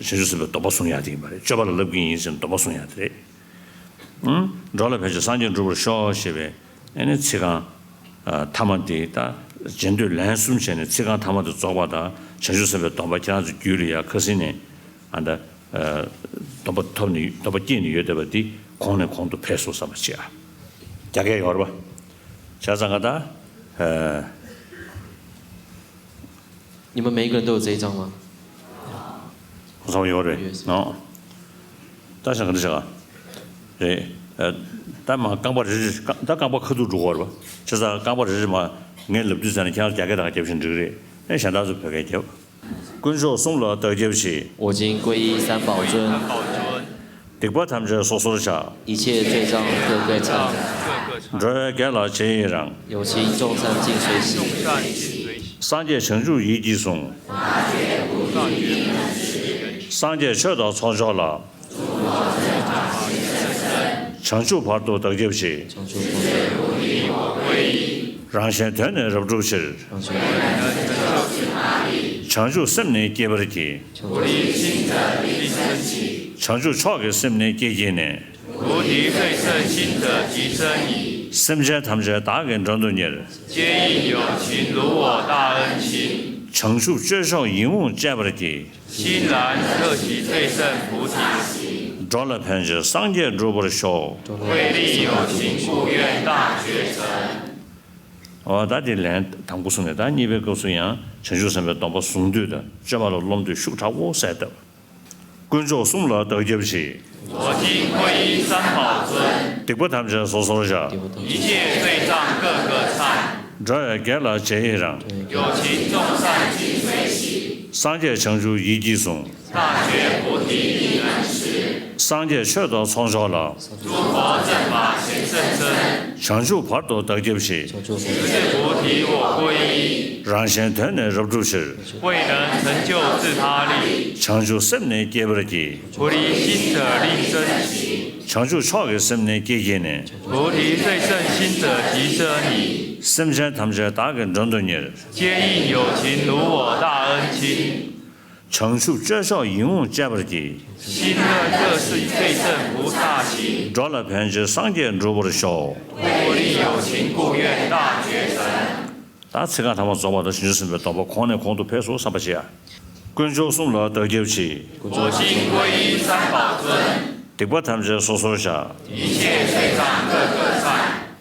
ཆུབ་སེམས་དཔའི་སྡོམ་པ་བཟུང་ཡ་དེ་ཡིན་པ་རེད། སྤྱོད་པ་ལ་བསླབ་ཀྱི་ཡིན་ཟེར་ནས་སྡོམ་པ་བཟུང་ཡ་དེ་རེད། ཨང་། འགྲོ་ལ་ཕན་ཕྱིར་སངས་རྒྱས་འགྲུབ་པར་ཤོག་ཅེས་པའི་ཨ་ནི་ཚིག་རྐང་ཨ་ཐ་མ་དེ་ད་རྗེས་ཟློས་ལན་གསུམ་བྱས་ནས་ཚིག་རྐང་ཐ་མ་དེ་རྫོགས་པ་དང་བྱང་ཆུབ་སེམས་དཔའི་སྡོམ་པ་ཁྱེད་རང་ཚོ་རྒྱུད་ལ་ཡ་ཁ་སང་ནས་ཨ་ད་ཨ་སྡོམ་པ་ཐོབ་ནས་སྡོམ་པ་སྐྱེས་ནས་ཡོད་བསྡད་པ་འདི་གོང་ནས་གོང་དུ་འཕེལ་སོང་བསམ་པ་བྱེད་ཨ། རྒྱ་སྐད་ཡོད་རེད་པ། བྱས་ཙང་ག་ད་ཨ། 你们每一个人都有这一张吗？ ཁོང་ཚང་ཡོད་རེད་ནོ། ད་ཞག་ག་འདྲ་ཞག་རེད། ད་མ་རྐང་པ་རེ་རེ་ད་རྐང་པ་ཁ་ཐུག་འགྲོ་གི་རེད་པ། བྱས་ཙང་རྐང་པ་རེ་རེ་མ་ངས་ལབ་དུས་ཙ་ནས་ཁྱེད་རང་རྒྱ་སྐད་དང་རྒྱབ་བཞིན་འགྲིག་རེད། ཨེ་གཞན་དག་ཚོ་བོད་སྐད་རྒྱབ། དཀོན་མཆོག་གསུམ་ལ་བདག་སྐྱབས་མཆི། 我今皈依三宝尊， སྡིག་པ་ཐམས་ཅད་སོ་སོར་བཤགས། 一切罪障各个忏。 འགྲོ་བའི་དགེ་ལ་རྗེས་ཡི་རང་། 有情众善尽随喜。 སངས་རྒྱས་བྱང་ཆུབ་ཡིད་ཀྱིས་བཟུང་། སངས་རྒྱས་ཆོས་དང་ཚོགས་མཆོག་ལ། བྱང་ཆུབ་བར་དུ་བདག་སྐྱབས་མཆི། 成就佛。 རང་གཞན་དོན་ནི་རབ་བསྒྲུབ་ཕྱིར། 成就。 བྱང་ཆུབ་སེམས་ནི་བསྐྱེད་པར་བགྱི། 菩提心者令生起。 བྱང་ཆུབ་མཆོག་གི་སེམས་ནི་བསྐྱེད་བགྱིས་ནས། 菩提最胜心者即生矣。 སེམས་ཅན་ཐམས་ཅད་བདག་གིས་མགྲོན་དུ་གཉེར། 皆应有情如我大恩亲。 བྱང་ཆུབ་སྤྱོད་མཆོག་影响་བསྐྱེད་པར་བགྱི། 欣然乐其最胜菩提心。 འགྲོ་ལ་ཕན་ཕྱིར་སངས་རྒྱས་འགྲུབ་པར་ཤོག། 为利有情故愿大觉成。 འོ་ད་དེ་ལན་དང་པོ་གསུངས་ནས་ད་གཉིས་པའི་སྐབས་སུ་ཡང་བྱང་ཆུབ་སེམས་དཔའི་སྡོམ་པ་བཟུང་འདོད་དང་སྤྱོད་པ་ལ་རློམ་འདོད་ཤུགས་དྲག་པོ་གསལ་བཏབ། དཀོན་མཆོག་གསུམ་ལ་བདག་སྐྱབས་མཆི། 我今皈依三宝尊， སྡིག་པ་ཐམས་ཅད་སོ་སོར་བཤགས། 一切罪障各个忏。 འགྲོ་བའི་དགེ་ལ་རྗེས་ཡི་རང་། 有情众善尽随喜。 སངས་རྒྱས་བྱང་ཆུབ་ཡིད་ཀྱིས་བཟུང་། 大觉菩提亦能持。 སངས་རྒྱས་ཆོས་དང་ཚོགས་མཆོག་ལ། 诸佛正法咸甚深。 བྱང་ཆུབ་བར་དུ་བདག་སྐྱབས་མཆི། 直至菩提我皈依。 རང་གཞན་དོན་ནི་རབ་བསྒྲུབ་ཕྱིར། 未能成就自他力。 བྱང་ཆུབ་སེམས་ནི་བསྐྱེད་པར་བགྱི། 菩提心者令生起。 བྱང་ཆུབ་མཆོག་གི་སེམས་ནི་བསྐྱེད་བགྱིས་ནས། 菩提最胜心者即生矣。 སེམས་ཅན་ཐམས་ཅད་བདག་གིས་མགྲོན་དུ་གཉེར། 皆应有情如我大恩亲。 བྱང་ཆུབ་སྤྱོད་མཆོག་影响་བསྐྱེད་པར་བགྱི། 欣然乐其最胜菩萨心。 འགྲོ་ལ་ཕན་ཕྱིར་སངས་རྒྱས་འགྲུབ་པར་ཤོག། 为利有情故愿大觉成。 ད་ཚིག་རྐང་ཐ་མ་རྫོགས་པ་དང་བྱང་ཆུབ་སེམས་དཔའི་སྡོམ་པ་གོང་ནས་གོང་དུ་འཕེལ་སོང་བསམ་པ་བྱེད་ཡ། དཀོན་མཆོག་གསུམ་ལ་བདག་སྐྱབས་མཆི། 我今皈依三宝尊， སྡིག་པ་ཐམས་ཅད་སོ་སོར་བཤགས། 一切罪障各个忏。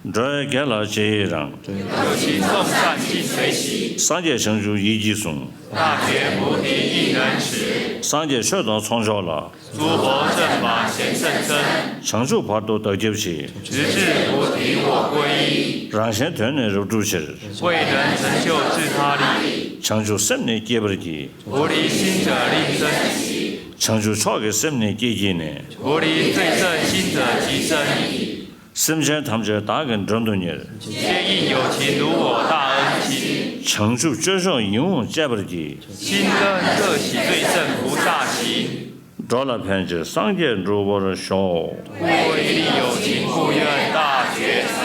འགྲོ་བའི་དགེ་ལ་རྗེས་ཡི་རང་། 有情众善尽随喜。 སངས་རྒྱས་བྱང་ཆུབ་ཡིད་ཀྱིས་བཟུང་། 大觉菩提亦能持。 སངས་རྒྱས་ཆོས་དང་ཚོགས་མཆོག་ལ། 诸佛正法咸甚深。 བྱང་ཆུབ་བར་དུ་བདག་སྐྱབས་མཆི། 直至菩提我皈依。 རང་གཞན་དོན་ནི་རབ་བསྒྲུབ་ཕྱིར། 未能成就自他力。 བྱང་ཆུབ་སེམས་ནི་བསྐྱེད་པར་བགྱི། 菩提心者令生起。 བྱང་ཆུབ་མཆོག་གི་སེམས་ནི་བསྐྱེད་བགྱིས་ནས། 菩提最胜心者即生矣。 སེམས་ཅན་ཐམས་ཅད་བདག་གིས་མགྲོན་དུ་གཉེར། 皆应有情如我大恩亲。 བྱང་ཆུབ་སྤྱོད་མཆོག་影响་བསྐྱེད་པར་བགྱི། 欣然乐其最胜菩萨心。 འགྲོ་ལ་ཕན་ཕྱིར་སངས་རྒྱས་འགྲུབ་པར་ཤོག། 为利有情故愿大觉成。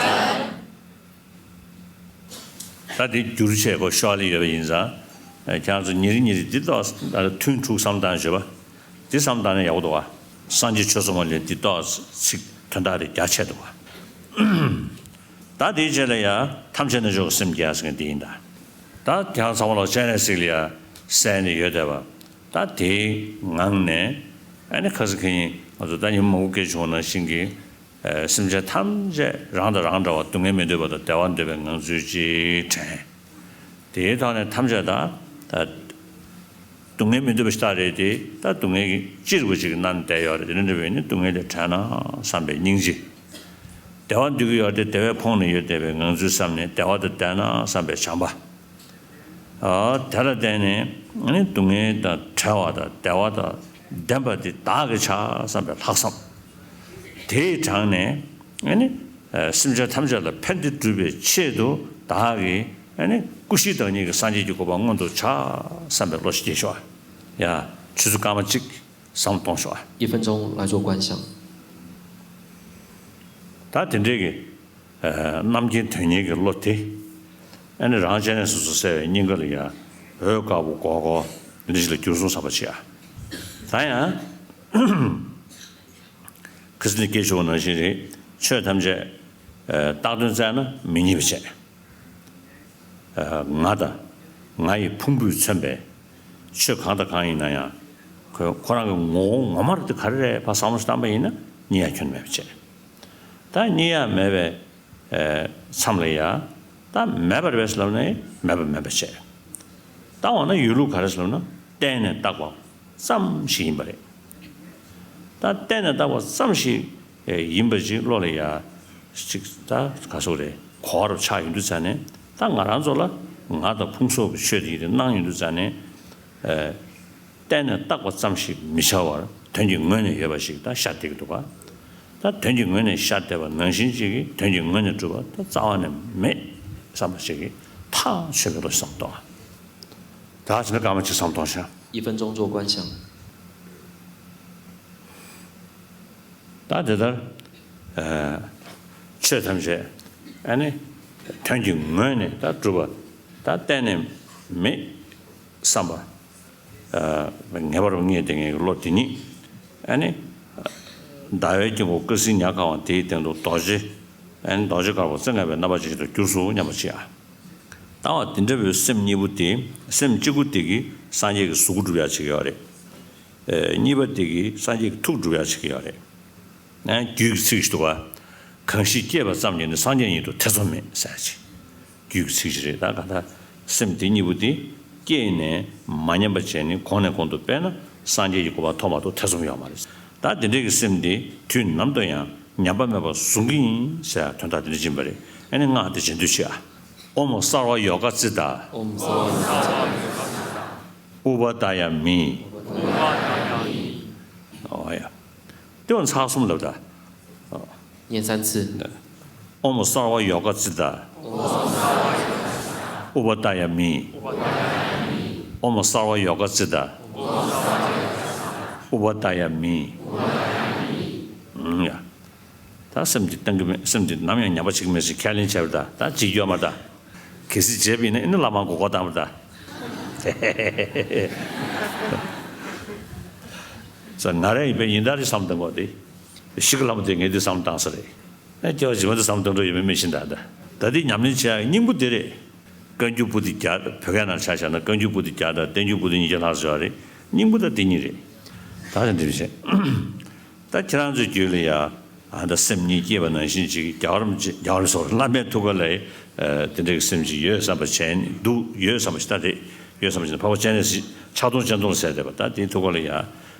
ད་དེ་བསྒྱུར་བྱས་གོ་ཤོག་ལེ་ཡོད་པ་ཡིན་ཙང་ ཁྱེད་རང་ཚོ་ཉིན་རེ་ཉིན་རེ་འདི་ཏོག་ཙམ་ཐུན་དྲུག་བསམ་བློ་བཏང་བྱས་པ། འདི་བསམ་བློ་བཏང་ན་ཡག་པོ་འདུག་བ། སངས་རྒྱས་ཆོས་ཚོགས་མ་ལས་འདི་ཏོག་ཙམ་ཚིག་དོན་དག་དེ་རྒྱ་ཆེ་འདུག་བ། ད་དེའི་རྗེས་ལ་ཡ་ཐམས་ཅད་རྣལ་འབྱོར་གྱི་སེམས་བསྐྱེད་ཟེར་མཁན་འདི་ཡིན་ད། ད་ཁྱེད་རང་ཚང་མ་ལ་སྤྱན་རས་གཟིགས་ལ་ཡ་གསན་ནས་ཡོད་བསྡད་པ། ད་དེའི་ངང་ནས་ཨ་ནི་ཁ་སང་ཁ་ཉིན་ང་ཚོ་ད་ཉིན་མང་པོ་སྐད་བྱུང་བ་ནང་བཞིན་གྱི། ཨ་སེམས་ཅན་ཐམས་ཅད་རང་དང་རང་འདྲ་བ་སྡུག་བསྔལ་མི་འདོད་པ་དང་བདེ་བ་འདོད་པའི་ངང་ཚུལ་གྱིས་དྲན། དེའི་ཐོག་ནས་ཐམས་ཅད་ད་ད་སྡུག་བསྔལ་མི་འདོད་པ་ཞིག་ད་རེད་དེ། ད་སྡུག་བསྔལ་གྱི་ཅི་རིགས་པ་ཅིག་གི་མནར་ནས་བསྡད་ཡོད་རེད། དེ་འདྲ་འདྲ་བས་ནི་སྡུག་བསྔལ་ལས་བྲལ་ན་བསམ་པའི་སྙིང་རྗེ། བདེ་བ་འདོད་ཀྱི་ཡོད་རེད་དེ། བདེ་བས་ཕོངས་ནས་ཡོད་བསྡད་པའི་ངང་ཚུལ་བསམ་ནས་བདེ་བ་དང་ལྡན་ན་བསམ་པའི་བྱམས་པ། ཨ་དེ་ལ་བརྟེན་ནས་ཨ་ནི་སྡུག་བསྔལ་དང་བྲལ་བ་དང་བདེ་བ་དང་ལྡན་པ་དེ་བདག་གིས་བྱ་བསམ་པའི་ལྷག་བསམ། དེའི་དྲང་ནས་ཨ་ནི་ཨ་སེམས་ཅན་ཐམས་ཅད་ལ་ཕན་བདེ་སྒྲུབ་པའི་ཆེད་དུ་བདག་གིས་ཨ་ནི་སྐུ་བཞི་བདག་ཉིད་ཀྱི་སངས་རྒྱས་ཀྱི་གོ་འཕང་མངོན་དུ་བྱ་བསམ་པའི་བློ་ཞིག་སྐྱེས་ཤོག་ཡ། ཆུ་ཚོད་སྐར་མ་གཅིག་བསམ་བློ་གཏོང་ཤོག་ཨ། 一分钟来做观想。 ད་དེ་འདྲའི་གི་ཨ་རྣམ་མཁྱེན་དོན་གཉེར་གྱི་བློ་དེ་ཨ་ནི་རང་སྤྱན་རས་གཟིགས་སུ་གསལ་བའི་སྙིང་ག་ལ་ཡ་འོད་དཀར་པོ་སྒོར་སྒོར་འདི་འདྲ་ཞིག་ལ་འགྱུར་སོང་བསམ་པ་བྱེད་ཨ། ད་ཡང་ཁ་སང་ནས་སྐད་ཆ་བྱུང་བ་ནང་བཞིན་རེད། ཆོས་ཐམས་ཅད་ཨ་བཏགས་དོན་བཙལ་ན་མི་རྙེད་པ་བྱས། ང་དང་ང་ཡི་ཕུང་པོས་མཚོན་པའི་ཆོས་གང་དང་གང་ཡིན་ན་ཡང་ཁོ་ཁོ་རང་གི་ངོ་བོ་ངོ་མ་དེ་ག་རེ་རེད་ཕར་བསམ་བློ་བཏང་པ་ཡིན་ན་རྙེད་ཡ་ཁྱོན་མེད་པ་བྱས། ད་རྙེད་ཡ་མེད་པའི་མཚམས་ལ་ཡ་ད་མེད་པ་རེད་པས་ལབ་ན་མེད་པ་མེད་པ་བྱས། ད་འོ་ན་ཡོད་ལུགས་ག་རེ་ལབ་ན་བརྟེན་ནས་བཏགས་པ་ཙམ་ཞིག་ཡིན་པ་རེད། ད་བརྟེན་ནས་བཏགས་པ་ཙམ་ཞིག་ཡིན་པ་ཅིག་བློ་ལ་ཡ་ཅིག་ད་ག་སོག་རེད་གོ་བ་རུ་ཆགས་ཡོང་དུས་ཙ་ནས་ད་ང་རང་ཚོ་ལ་ང་དང་ཕུང་སོགས་ཀྱི་ཆོས་དེ་ཡིན་དེ་སྣང་ཡོང་དུས་ཙ་ནས་བརྟེན་ནས་བཏགས་པ་ཙམ་ཞིག་མི་བྱ་བར་དོན་གྱི་ངོས་ནས་ཡོད་པ་ཞིག་ད་ཤར་བསྡད་ཀྱི་འདུག་ག་ད་དོན་གྱི་ངོས་ནས་ཤར་བསྡད་པ་ནང་བཞིན་ཅིག་གིས་དོན་གྱི་ངོས་ནས་གྲུབ་པ་ད་རྩ་བ་ནས་མེད་བསམ་པ་ཞིག་གིས་ཐག་ཆོད་པའི་བློ་ཞིག་བསམ་གཏོང་བ། ད་ཕྱི་ནས་སྐར་མ་གཅིག་བསམ་གཏོང་ཤག 一分钟做观想。 ད་དེ་ལྟར་ཨ་ཆོས་ཐམས་ཅད་ཨ་ནི་དོན་གྱི་ངོས་ནས་ད་གྲུབ་པ་ད་གཏན་ནས་མེད་བསམ་པ་ཨ་ངེས་པར་དུ་རྙེད་དེ་ངེས་ཀྱི་བློ་དེ་ཉིད་ཨ་ནི་ཟླ་བའི་སྐྱེ་བོ་ཀུན་གཟིགས་ཉ་གང་བ་དེའི་སྟེང་དུ་རྡོ་རྗེ་ཨ་ནི་རྡོ་རྗེ་དཀར་པོ་རྩེ་ལྔ་པའི་རྣམ་པ་ཅན་ཞིག་ཏུ་གྱུར་སོང་སྙམ་པ་བྱེད་ཨ། ལྟ་བ་དེ་འདྲ་བའི་སེམས་གཉིས་པོ་དེ་སེམས་གཅིག་པོ་དེ་གིས་སངས་རྒྱས་ཀྱི་གཟུགས་སྒྲུབ་ཡག་བྱེད་ཀྱི་ཡོད་རེད། ཨེ་གཉིས་པ་དེ་གིས་སངས་རྒྱས་ཀྱི་ཐུགས་སྒྲུབ་ཡག་བྱེད་ཀྱི་ཡོད་རེད། ཨ་རྒྱུད་ཀྱི་ཚིག་ཞིག་འདུག་ག་གང་ཞིག་སྐྱེས་པ་ཙམ་གྱིས་ནི་སངས་རྒྱས་ཉིད་དུ་ཐེ་ཚོམ་མེད་ཟེར་ཡག་ཅིག་རྒྱུད་ཀྱི་ཚིག་ཞིག་རེད། ད་ག་ད་སེམས་དེ་གཉིས་པོ་དེ་སྐྱེས་ནས་མ་ཉམས་པ་བྱས་ནས་གོང་ནས་གོང་དུ་སྤེལ་ན་སངས་རྒྱས་ཀྱི་གོ་འཕང་ཐོབ་མ་ཐོབ་ཐེ་ཚོམ་ཡོད་མ་རེད། ད་དེ་འདྲའི་གི་སེམས་དེ་དུས་ནམ་དུ་ཡང་ཉམས་པ་མེད་པར་བཟུང་གི་ཡིན་ཟེར་ཡག་དོན་དག་དེ་འདྲ་ཕྱིན་པ་རེད། ཨ་ནི་སྔགས་དེ་རྗེས་ཟློས་བྱེད་ཨ། ཨོཾ་སརྦ་ཡོ་ག་ཙིཏྟ། ཨོཾ་སརྦ་ཡོ་ག་ཙིཏྟ། ཨུ་པ་དཱ་ཡ་མི། ཨུ་པ་དཱ་ཡ་མི། ཨོ་ཡ། དེ་བ་ཚར་གསུམ་ལབ་ད། 念三次。 ཨོཾ་སརྦ་ཡོ་ག་ཙིཏྟ། ཨུ་པ་དཱ་ཡ་མི། ཨོཾ་སརྦ་ཡོ་ག་ཙིཏྟ། ཨུ་པ་དཱ་ཡ་མི། ཨུམ་ཡ། ད་སེམས་འདི་གཏང་གི་མེད། སེམས་འདི་ནམ་ཡང་ཉམས་པ་བྱེད་ཀྱི་མེད་ཟེར་ཁས་ལེན་བྱས་པ་ད། ད་བྱེད་རྒྱུ་ཡོད་མ་རེད་ད། གལ་སྲིད་བྱས་པ་ཡིན་ན་ཨ་ནི་བླ་མ་མགོ་སྐོར་བཏང་བ་ད། ས་ང་རང་ཡིན་པས་ཡིན་ད་རེད་བསམ་བཏང་གོ་དེ། ཤི་ཀ་ལ་མ་དེ་ངས་དེ་བསམ་བཏང་ས་རེད། ཨ་སྐྱེ་བ་ཕྱི་མ་དེ་བསམ་བཏང་འགྲོ་ཡོད་མེད་མི་ཤེས་ད་ད། ད་དེ་ཉམས་ལེན་བྱེད་ཡག་སྙིང་པོ་དེ་རེད། བཀའ་འགྱུར་པོ་ཏི་བརྒྱ། བོད་སྐད་ནང་ཆ་བཞག་ན་བཀའ་འགྱུར་པོ་ཏི་བརྒྱ་དང་བསྟན་འགྱུར་པོ་ཏི་ཉིས་བརྒྱ་ལྷག་ཙམ་ཡོད་རེད། སྙིང་པོ་ད་དེ་གཉིས་རེད། ད་དེ་འདྲ་བྱས། ད་ཁྱེད་རང་ཚོའི་རྒྱུད་ལ་ཡ། ཨ་ད་སེམས་ཉིད་སྐྱེས་པ་ནང་བཞིན་ཅིག་རྒྱལ་བ་རིན་པོ་ཆེ། རྒྱལ་བ་རིན་པོ་ཆེ་བླ་མའི་ཐུགས་ཀ་ལ་ཨ་དེ་འདྲ་གི་སེམས་ཅིག་ཡོད་བསམ་པ་བྱས་འདུག་ཡོད་བསམ་པ་ཞིག་ད་རེད། ཡོད་བསམ་པ་ཞིག་ན་འཕགས་པ་སྤྱན་རས་གཟིགས་ཕྱག་སྟོང་སྤྱན་སྟོང་ལ་ཟེར་བསྡད་པ་ད་དེའི་ཐུགས་ཀ་ལ་ཡ།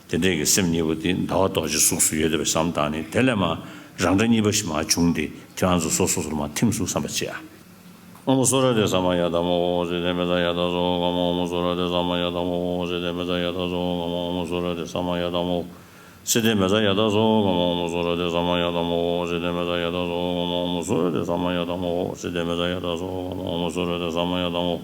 དེ་འདྲ་གི་སེམས་ཉིད་པོ་དེ་ཟླ་བ་རྡོ་རྗེ་གཟུགས་སུ་ཡོད་བསྡད་པ་བསམ་བཏང་ནས་དེ་ལས་མར་རང་སྒྲ་གཉིས་པ་ཞིག་མར་བྱུང་སྟེ་ཁྱེད་རང་ཚོ་སོ་སོ་སོ་ལ་མར་ཐིམ་སོང་བསམ་པ་བྱེད་ཨ། ཨོཾ་སུ་རཏེ་ས་མ་ཡ་དྷཱ་མོ། སིདྡྷི་མི་ཙ་ཡ་དྷཱ་སོ་ག་མ། ཨོཾ་སུ་རཏེ་ས་མ་ཡ་དྷཱ་མོ། སིདྡྷི་མི་ཙ་ཡ་དྷཱ་སོ་ག་མ། ཨོཾ་སུ་རཏེ་ས་མ་ཡ་དྷཱ་མོ། སིདྡྷི་མི་ཙ་ཡ་དྷཱ་སོ་ག་མ། ཨོཾ་སུ་རཏེ་ས་མ་ཡ་དྷཱ་མོ། སིདྡྷི་མི་ཙ་ཡ་དྷཱ་སོ་ག་མ། ཨོཾ་སུ་རཏེ་ས་མ་ཡ་དྷཱ་མོ། སིདྡྷི་མི་ཙ་ཡ་དྷཱ་སོ་ག་མ། ཨོཾ་སུ་རཏེ་ས་མ་ཡ་དྷཱ་མོ།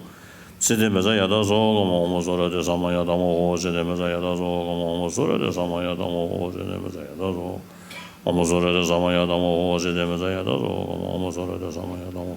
སིདྡྷི་མི་ཙ་ཡ་དྷཱ་སོ་ག་མ། ཨོཾ་སུ་རཏེ་ས་མ་ཡ་དྷཱ་མོ། སིདྡྷི་མི་ཙ་ཡ་དྷཱ་སོ་ག་མ། ཨོཾ་སུ་རཏེ་ས་མ་ཡ་དྷཱ་མོ། སིདྡྷི་མི་ཙ་ཡ་དྷཱ་སོ། ཨོཾ་སུ་རཏེ་ས་མ་ཡ་དྷཱ་མོ། སིདྡྷི་མི་ཙ་ཡ་དྷཱ་སོ་ག་མ། ཨོཾ་སུ་རཏེ་ས་མ་ཡ་དྷཱ་མོ།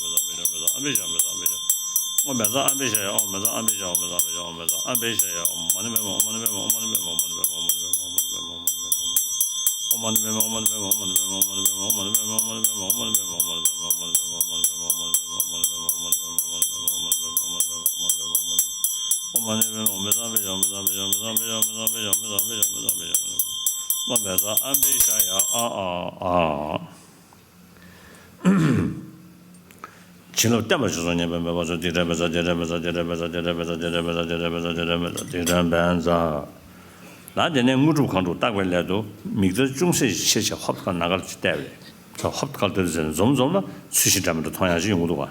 བྱིན་རླབས་བརྟན་པ་ཞིག་སོང་ཉན་པའི་མོས་པ་སོགས་ཏིག་ཏྲ་བཛྲ་ཏིག་ཏྲ་བཛྲ་ཏིག་ཏྲ་བཛྲ་ཏིག་ཏྲ་བཛྲ་ཏིག་ཏྲ་བཛྲ་ཏིག་ཏྲ་བཛྲ་ཏིག་ཏྲ་བཛྲ་ཏིག་ཏྲ་བཛྲ། ལ་དེ་ནས་དངོས་གྲུབ་གང་དྲུག་བརྟག་པའི་སླད་དུ་མིག་ལྟར་ཅུང་ཟད་ཆེ་ཆེ་ཧོབ་ཁ་ནང་ཁར་ཅིག་བལྟས་པས། ད་ཧོབ་ཁ་དེར་ཟེར་འཛོམས་འཛོམས་ལ་ཚུལ་བཞིན་འདྲ་མི་འདྲ་མཐོང་ཡག་ཅིག་ཡོང་གི་འདུག་ག་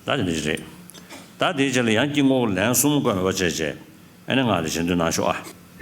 ད་དེ་འདྲ་ཞིག་རེད། ད་དེའི་རྗེས་ལ་ཡང་དཀྱིལ་འཁོར་ལན་གསུམ་བསྐོར་བ་བྱས་རྗེས། ཨ་ནི་ང་ལ་བཞེངས་དུས་ནང་ཤོག་ཨ།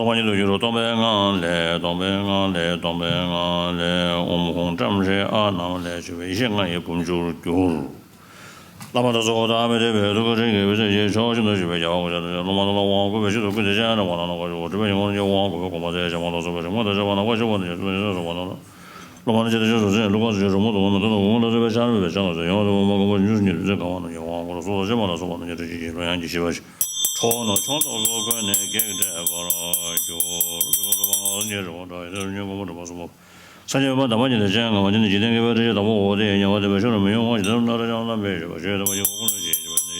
སྟོང་པ་ཉིད་དུ་འགྱུར་རོ། སྟོང་པའི་ངང་ལས། སྟོང་པའི་ངང་ལས། སྟོང་པའི་ངང་ལས། ཨོཾ་ཧཱུྃ་ཏྲཾ་ཧྲཱིཿ་ཨཱཿ་ནང་ལས་བྱོན་པའི་ཡེ་ཤེས་ལྔ་ཡི་བུམ་ཆུར་གྱུར། བླ་མ་དང་ཚོགས་དང་མི་འབྲལ་བའི་ཐུགས་ཀའི་དྲིན་གྱིས་འོད་ཟེར་གྱིས་ཕྱོགས་བཅུ་ན་བཞུགས་པའི་རྒྱལ་བ་སྐུ་ཕྱྭ་དང་། སློབ་མ་རྣམས་ལ་དབང་བསྐུར་བའི་ཕྱིར་དུ་ཀུན་ཏུ་སྤྱན་དྲངས་པ་ལ། ནམ་མཁའ་སྤྱི་བོར་དབང་བསྐུར་བའི་དགོངས་པ་མཛད་ཅིང་། སྨོན་ལམ་གསོག་པའི་རིམ་ཁོག་དང་བཅས་པ་ནང་པ་བཞི་པོ་ནས་ཡོངས་སུ་སྨིན་ནས་སོ་པ་ནང་། སློབ་མ་རྣམས་ཇི་ལྟར་བྱོན་སོ་དེར་ལུས་གང་སུ་ཡོད་རུང་མུ་ཐུག་འོང་མི་མཐུན་ནོ། འོང་ལ་རས་པའི་ཕྱག་ལེན་འབད་བའི་ཕྱག་ལ་སོགས་ཡོངས་སུ་འོང་མ་གོང་བུ་ཆུན་ཆུན་ཉིད་དུ་ཚེ་གང་བ་ན་ཉེ་བའི་དབང་བསྐུར་རོ། གསོལ་ལོ། ཕྱག་མ་ལ་སོགས་པ་རྣམས་ཀྱིས་སྒྲིབ་བྱེད་ཀྱི་ལུས་ཡང་གྱིས་ཤིག་པ་ཞིག་ཁྲོ་བོ་ནག་ཁྱོང་ཚོགས་སུ་བཀོད་ནས་བགེགས་བསྐྲད་པར་གྱུར། སངས་རྒྱས་པདྨ་འདབ་མ་ཉིད་ནས་སྤྱན་དྲངས་པ། དེ་ནི་འཇིག་རྟེན་དགེ་བའི་བཀྲ་ཤིས་དང་པོའི་འོག་སྟེ། ཉེ་བར་འདོད་པའི་ཕྱོགས་རུ་མི་ཡོང་བ་ཇི་ལྟར་སྣང་བ་བྱང་ལམ་པས་ཞེས་པ་ཞིག་ཁྲོ་བོ་ནག་ཁྱོང་ཚོགས་སུ་བཀོད་ནས།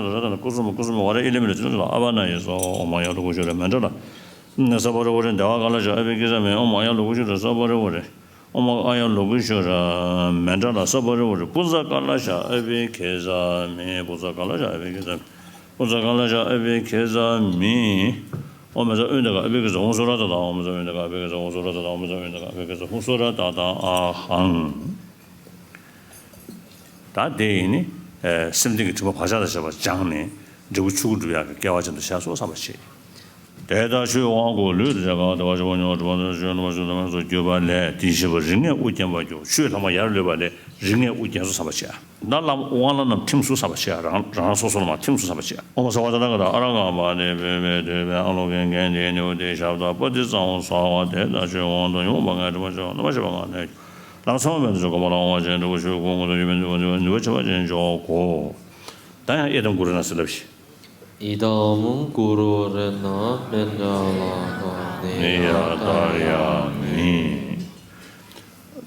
ར་ད་ན་ཀུ་སུ་མ་ཀུ་སུ་མ་ཝ་ར་ཨི་ལི་མི་ལ་ཙི་ལ་ཨ་བ་ན་ཡེ་སྭཱ་ཧཱ། ཨོཾ་ཨཱརྱ་ལོ་ཀི་ཤྭ་ར་མནྟྲ་ལ། ས་བ་རི་ཝཱ་རེ་དྷེ་ཝ་ཀ་ལ་ཤ་ཨ་བྷི་ཀེ་ས་མི། ཨོཾ་ཨཱརྱ་ལོ་ཀི་ཤྭ་ར་ས་བ་རི་ཝཱ་རེ། ཨོཾ་ཨཱརྱ་ལོ་ཀི་ཤྭ་ར་མནྟྲ་ལ་ས་བ་རི་ཝཱ་རེ། པུ་ཛ་ཀ་ལ་ཤ་ཨ་བྷི་ཀེ་ས་མི། པུ་ཛ་ཀ་ལ་ཤ་ཨ་བྷི་ཀེ་ས་མི། པུ་ཛ་ཀ་ལ་ཤ་ཨ་བྷི་ཀེ་ས་མི། ཨོཾ་མེ་ཙ་ཨུ་ཏི་ག་ཨ་བྷི་ཀེ་ས་ཧཱུྃ་སྭ་ར་ཏ་ཏ། ཨོཾ་མེ་ཙ་ཨུ་ཏི་ག་ཨ་བྷི་ཀེ་ས་ཧཱུྃ་སྭ་ར་ཏ་ཏ། ཨོཾ་མེ་ཙ་ཨུ་ཏི་ག་ཨ་བྷི་ཀེ་ས་ཧཱུྃ་སྭ་ར་ཏ་ཏ་ཨ་ཧཾ། ད་དེ་ཡིས་ནི་སེམས་གཏིང་གི་དྲི་མ་བག་ཆགས་དང་བཅས་པ་སྦྱངས་ནས་འབྲས་བུ་ཆོས་སྐུ་འགྲུབ་ཡག་གི་སྐལ་བ་ཅན་དུ་བཞག་སོ་བསམ་པ་བྱེད། དེ་ལྟར་ཆོས་དབང་བསྐུར་ལུས་དང་བཅས་པ་ལ། དད་པ་ཆེན་པོས་མྱུར་བར་གྲུབ་པར་འདོད་ཅེས་ཆོས་རྣམ་པ་ཆོས་ཐམས་ཅད་སྨོན་ལམ་སོགས་བརྒྱུད་པ་ལས་དེ་བཞིན་གཤེགས་པ་རིགས་ལྔས་དབུ་བརྒྱན་པར་གྱུར། ཆོས་ལྷག་མ་ཡར་ལུས་པ་ལས་རིགས་ལྔས་དབུ་བརྒྱན་སོ་བསམ་པ་བྱེད། ད་བླ་མ་དབང་བླ་རྣམས་ཐིམ་སོ་བསམ་པ་བྱེད། རང་རང་སོ་སོ་ལ་མར་ཐིམ་སོ་བསམ་པ་བྱེད། ཨོཾ་སརྦ་ཏ་ཐཱ་ག་ཏ་ཨ་ར་ཧ་ཀ་པཱ་ཏི་པུཥྤེ་དུད་འགྲོའི་ཨ་ལོ་ཀེ་གནྡྷེ་ནཻ་ཝི་ཏེ་ཞབ་ཏ་པ་ཏི་ཙ་བོ་སྭཱ་ཧཱ། དེ་ལྟར་ཆོས་དབང་དུ་མྱུར་མ་ངས་འདྲི་བ་ཅི་བ་རྣམ་པར་ཤེས་པ་ང་ནས་ཀྱང་ལམ་ཚངས་པའི་ཕན་བདེ་ཆོས་གོ་འཕང་ལ་དབང་བ་ཅན་འབྲས་བུ་ཆོས་སྐུ་མངོན་དུ་གྱུར་པའི་ནུས་པ་ཆེན་པོ་ཅན་མཆོག་གོ། ད་ཡང་ཨེ་དཾ་གུ་རུ་ཎ་ཟེར་ལབ་ཤིག། ཨེ་དཾ་གུ་རུ་ཎ་མནྟྲ་ལ་ཀ་ནེ་ཡ་ཏཱ་རྱ་མི།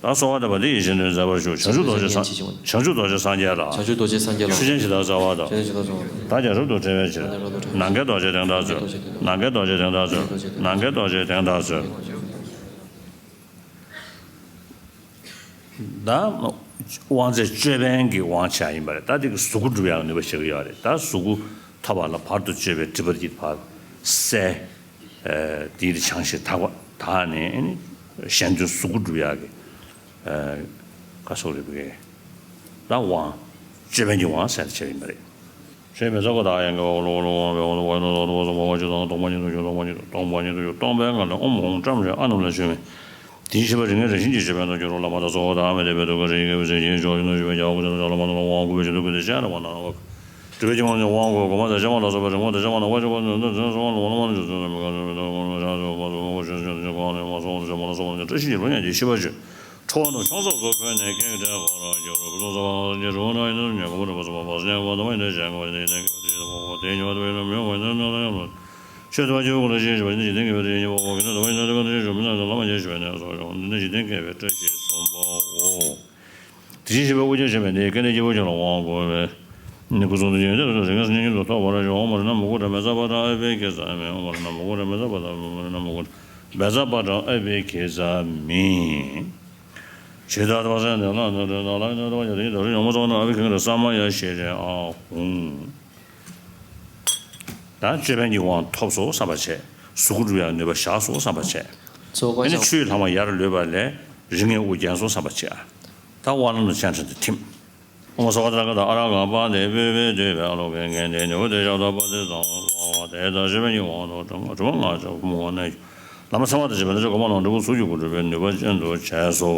ད་གསོལ་བ་འདེབས་པ་འདི་ཡིད་བཞིན་ནོར་བུས་མཛེས་པར་བྱུགས། བྱང་ཆུབ་རྡོ་རྗེ་སངས། བྱང་ཆུབ་རྡོ་རྗེ་སངས་རྒྱས་ལ། བྱང་ཆུབ་རྡོ་རྗེ་སངས་རྒྱས་ལ། ཆོས་ཅན་ཇི་ལྟར་བྱ་བ་དང་། ཆོས་ཅན་ཇི་ལྟར་བྱ་བ་དང་། བདག་ཀྱང་རབ་ཏུ་ཕྲེང་བའི་ཕྱིར། ནམ་མཁའི་རྡོ་རྗེ་གདན་དག་མཛོད། ནམ་མཁའི་རྡོ་རྗེ་གདན་དག་མཛོད། ནམ་མཁའི་རྡོ་རྗེ་གདན་དག་མཛོད། ད་དབང་རྫས་ཅོད་པན་གྱི་དབང་ཆ་ཡིན་པ་རེད། ད་དེ་གི་གཟུགས་སྐུ་འགྲུབ་ཡག་ནུས་པ་ཞིག་ཡོད་རེད། ད་གཟུགས་སྐུ་ཐོབ་པ་ལ་བར་དུ་གཅོད་པའི་སྒྲིབ་པ་དེ་ཕར་བསལ། ཨ་དེའི་རིགས་བྱང་ཞིང་དག་པ་དག་ནས་ཨ་ནི་གཞན་དོན་གཟུགས་སྐུ་འགྲུབ་ཡག་གི་ཨ་བཀའ་སོགས་རེད་པས། ད་དབང་ཅོད་པན་གྱི་དབང་ཟེར་བྱས་ཡིན་པ་རེད། ཞེས་མི་ཟད་པ་དང་ཡང་དགེ་བ་ལོག་ལོག་འོང་བའི་དབང་དུ་བ་ཡོད་ན་ལོག་ལོག་འོང་བའི་དབང་དུ་བ་ཅི་དང་སྟོང་པ་ཉིད་དུ་གྱུར། སྟོང་པ་ཉིད་དུ་སྟོང་པ་ཉིད་དུ་གྱུར། སྟོང་པའི་ངང་ལས་ཨོཾ་ཧཱུྃ་བཀྲམ་ཞིང་ཨ་ནཱ་ལུ་ལ་ཞོན་མི། དེ་བཞིན་གཤེགས་པ་རིགས་ལྔའི་རང་བཞིན་གྱི་ཅོད་པན་དང་སྐྱེ་འགྲོ་ལ་མ་དག་ཚོགས་དང་མི་འདོད་པའི་སྡུག་བསྔལ་རིགས་ཀྱི་བུ་ཚེ་ཞིང་གཅོད་ཅིང་གནོད་སྦྱིན་པའི་རྒྱལ་བ་སྐུ་ཚེ་རིང་ལ་ལམ་ལ་དབང་བསྐུར་བའི་ཆེད་དུ་སྐུ་དེ་སྤྱན་རས་པ་ན་རོ། སྒྲུབ་པའི་ཕྱིར་དབང་བསྐུར་བ་སྒོ་མ་ཚད་ཕྱག་མ་ལ་སོགས་པའི་རིམ་གྲོ་དང་ཕྱག་མ་ནང་པ་ཆོས་སྐུ་ནང་དུ་འཛིན་སོགས་ལ་འོ་ལ་མ་ལ་ཇི་སྲིད་མི་དགའ་སྲིད་མི་མཐོང་བ་ཆོས་སྐུ་ནང་དུ་ཞག་ཆོས་སྐུ་ཚོགས་མ་ལ་སོགས་པ་ནི་བཀྲ་ཤིས་ཀྱི་རོལ་མོ་ཡིན་ཞེས་ཤིས་པར་བརྗོད། ཁྲོ་བོ་རྣམས་ཕྱོགས་མཚམས་སུ་འཕོས་ནས་སྐད་ཀྱིས་བསྒྲལ་བར་འགྱུར། ཕུན་སུམ་ཚོགས་པ་ལ་སོགས་པའི་ཕྱིར་ཁྲོ་བོ་རྣམས་ཡེ་ནས་ཉོན་མོངས་པ་སྤངས་པ་ཡིན་ནོ། བག་ཆགས་ཉེས་པ་དང་མ་ཡིན་ནོ་ཞེན་ཁོག་པ་ཡིན་ནོ། ཞེན་ཁོག་པ་ཡིན་ནོ་ཞེན་ཁོག་པ་ཡིན་ནོ། དེ་ཉེ་བར་འདོད་པའི་རྣམ་སྨིན་ཡོད་པ་ཡིན་ནོ། ཆོས་ཐོབ་པ་ཆོས་སྐུ་ལ་ཞེན་ཞེན་པ་ཡིན་ན་འཇིག་རྟེན་གྱི་བུ་དེ་ཉེ་བར་འོག་གི་ནོ། དེ་མ་ཡིན་ནོ་དེ་ག་ནོ་ཞེས་བྱ་བ་ཡིན་ན་ལམ་མ་ཉེས་ཞེས་པ་ཡིན་ནོ། སོགས་ཀྱང་འདི་ནི་འཇིག་རྟེན་མཁས་པའི་བཀྲ་ཤིས་གསུམ་པའོ། དེ་བཞིན་གཤེགས་པ་དབུ་རྒྱན་ཆེན་པོས་འདི་སྐལ་ལྡན་སྐྱེས་བུ་ཆེན་ལ་དབང་བསྐུར་བས། ནི་སྐུ་གསུང་ཐུགས་ཀྱི་ཡོན་ཏན་རབ་ཏུ་རིང་བསྲེལ་སྙིང་དུ་ཐོགས་པར་ཤོག། ཨོཾ་མ་རཏྣ་མུ་ཀུ་ཊ་བཛྲ་པྲ་ཨ་བྷི་ཊ་ས་མི། ཨོཾ་མ་རཏྣ་མུ་ཀུ་ཊ་བཛྲ་པྲ་ཨ་བྷི་ཊ་ས་མི། ཇི་ལྟར་བདག་ས་ཡང་དེ་ལ་ནི་རེ་ན་ལ་ཡང་དེ་ལ་ཡང་དེ་ཉིད་དུ་རེ་ཡོང་མ་ཚོགས་ན་ཨ་བྷི་ཀ་ནི་ས་མ་ཡ་ཤེ་རེ་ཨ་ཧུང་། ད་ཅོད་པན་གྱི་དབང་ཐོབ་སོ་བསམ་པ་བྱས། གཟུགས་སྐུ་འགྲུབ་ཡག་ནུས་པ་བཞག་སོ་བསམ་པ་བྱས། ཚོགས་པ་ཨ་ནི་ཆོས་ལྷག་མ་ཡར་ལུས་པ་ལས་རིགས་ལྔས་དབུ་བརྒྱན་སོ་བསམ་པ་བྱས། ད་དབང་ལམ་དུ་སྤྱན་འདྲེན་དུ་ཐིམ། ཨོཾ་སརྦ་ཏ་ཐཱ་ག་ཏ་ཨ་ར་ཧ་ཀ་པཱ་ཏི་པུཥྤེ་དུད་འགྲོའི་ཨ་ལོ་ཀེ་གནྡྷེ་ནཻ་ཝི་ཏེ་ཞབ་ཏ་པ་ཏི་ཙ་བོ་སྭཱ་ཧཱ། དེ་ལྟར་ཆོས་དབང་དུ་བྱུང་བ་ལྔ་བརྒྱ་ཕུང་པོ་ནས་ཀྱང་ལམ་ཚངས་པ་དང་བཅས་པ་ནི་གོ་འཕང་ལ་འབྲས་བུ་ཚོགས་ཀྱི་སྐུ་འགྲུབ་པའི་ནུས་པ་ཅན་དུ་བྱས་སོ།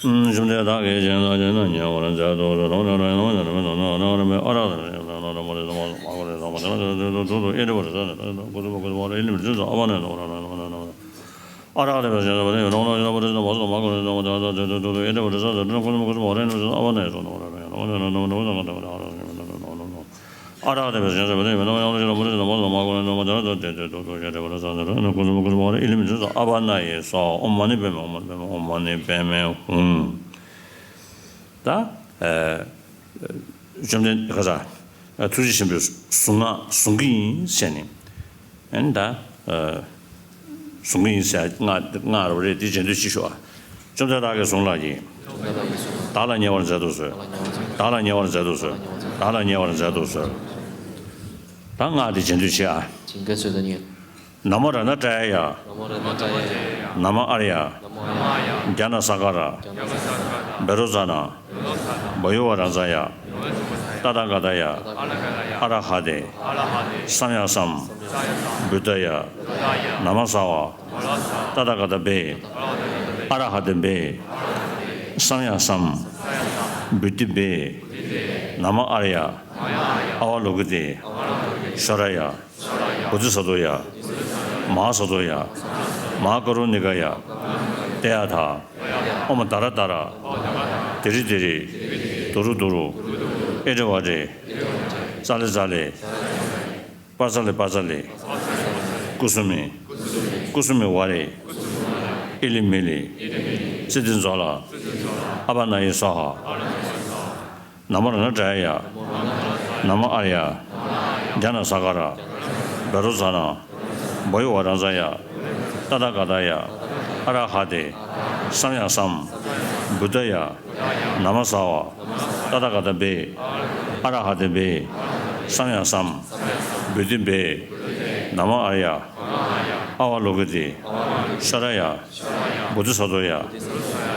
བཅོམ་ལྡན་བདག་གིས་སྦྱིན་བདག་ཅན་རྣམས་ཉེ་བར་མཛད་དུ་གསོལ། ཨ་ར་ཧ་ཏེ་བཛྲ་ཨ་ཏ་ཀུ་སུ་མ་ཀུ་སུ་མ་ཝཱ་ར་ཨི་ལི་མི་ཏེ་ཛ་ཨ་བ་ན་ཡེ་ཨ་ར་ཧ་ཏེ་བཛྲ་ཨ་ཏ་ཀུ་སུ་མ་ཝཱ་ར་ཨི་ལི་མི་ཏེ་ཛ་ཨ་བ་ན་ཡེ་ཨ་ར་ཧ་ཏེ་བཛྲ་ཨ་ཏ་ཀུ་སུ་མ་ཝཱ་ར་ཨི་ལི་མི་ཏེ་ཛ་ཨ་བ་ན་ཡེ་ཨ་ར་ཧ་ཏེ་བཛྲ་ཨ་ཏ་ཀུ་སུ་མ་ཝཱ་ར་ཨི་ལི་མི་ཏེ་ཛ་ཨ་བ་ན་ཡེ་ཨོཾ་མ་ཎི་པདྨེ་ཧཱུྃ། ཨོཾ་མ་ཎི་པདྨེ་ཧཱུྃ། ཨོཾ་མ་ཎི་པདྨེ་ཧཱུྃ། ད་ཨ་བཅོམ་ལྡན་ག་ས་ཐུགས་རྗེ་ཆེན་པོས་གཟུངས་སྔགས་གཟུང་གི་ཡིན་ཟེར་ནས། ཨ་ནི་ད་ཨ་གཟུང་གི་ཡིན་ཟེར་སྔགས་སྔགས་རེད་པ། རེད་དེ་རྗེས་ཟློས་ཅིག་ཞུ་ཨ། བཅོམ་ལྡན་བདག་གིས་གཟུངས་ལགས་ཀྱིས། བདག་ལ་ཉེ་བར་མཛད་དུ་གསོལ། བདག་ལ་ཉེ་བར་མཛད་དུ་གསོལ། བདག་ལ་ཉེ་བར་མཛད་དུ་གསོལ། ད་སྔགས་དེ་རྗེས་ཟློས་བྱེད་ཨ། ན་མོ་རཏྣ་ཏྲ་ཡ། ན་མོ་ཨཱརྱ། ཛྙཱ་ན་སཱ་ཀ་ར། བཻ་རོ་ཙ་ན། བ་ཡོ་ཝ་རཱ་ཛ་ཡ། ཏ་ཐཱ་ག་ཏཱ་ཡ། ཨ་ར་ཧ་ཏེ། སམ་ཡ་སམ། བུདྡྷཱ་ཡ། ན་མ་སྭ་ཧཱ། ཏ་ཐཱ་ག་ཏ་བཻ། ཨ་ར་ཧ་ཏེ་བཻ། སམ་ཡ་སམ། བུདྡྷི་བཻ། ན་མ་ཨཱརྱ། ཨ་བ་ལོ་ཀི་ཏེ། ཤྭ་ར་ཡ། བོ་དྷི་ས་ཏྭ་ཡ། མ་ཧཱ་ས་ཏྭ་ཡ། མ་ཧཱ་ཀ་རུ་ཎི་ཀཱ་ཡ། ཏདྱ་ཐཱ། ཨོཾ་ཏཱ་ར་ཏཱ་ར། དི་རི་དི་རི། དུ་རུ་དུ་རུ། ཨེ་ཏྲེ་ཝ་ཏྲེ། ཙ་ལེ་ཙ་ལེ། པ་ཙ་ལེ་པ་ཙ་ལེ། ཀུ་སུ་མི། ཀུ་སུ་མི་ཝ་རེ། ཨི་ལི་མི་ལི། ཙི་ཏི་ཛོ་ལ། ཨ་བ་ན་ཡེ་སྭཱ་ཧཱ། ན་མོ་རཏྣ་ཏྲ་ཡ། ན་མོ་ཨཱརྱ། ཛྙཱ་ན་ས་ཀ་ར། བཻ་རོ་ཙ་ན། བོ་ཡི་ཝ་ར་ཛ་ཡ། ཏ་ཐཱ་ག་ཏཱ་ཡ། ཨ་ར་ཧ་ཏེ། སམ་ཡ་སམ། བུདྡྷ་ཡ། ན་མ་སྭཱ་ཧཱ། ཏ་ཐཱ་ག་ཏ་བྷེ། ཨ་ར་ཧ་ཏེ་བྷེ། སམ་ཡ་སམ། བོ་དྷི་བྷེ། ན་མ་ཨཱརྱ། ཨ་བ་ལོ་ཀི་ཏེ། ཤྭ་ར་ཡ། བོ་དྷི་ས་ཏྭ་ཡ།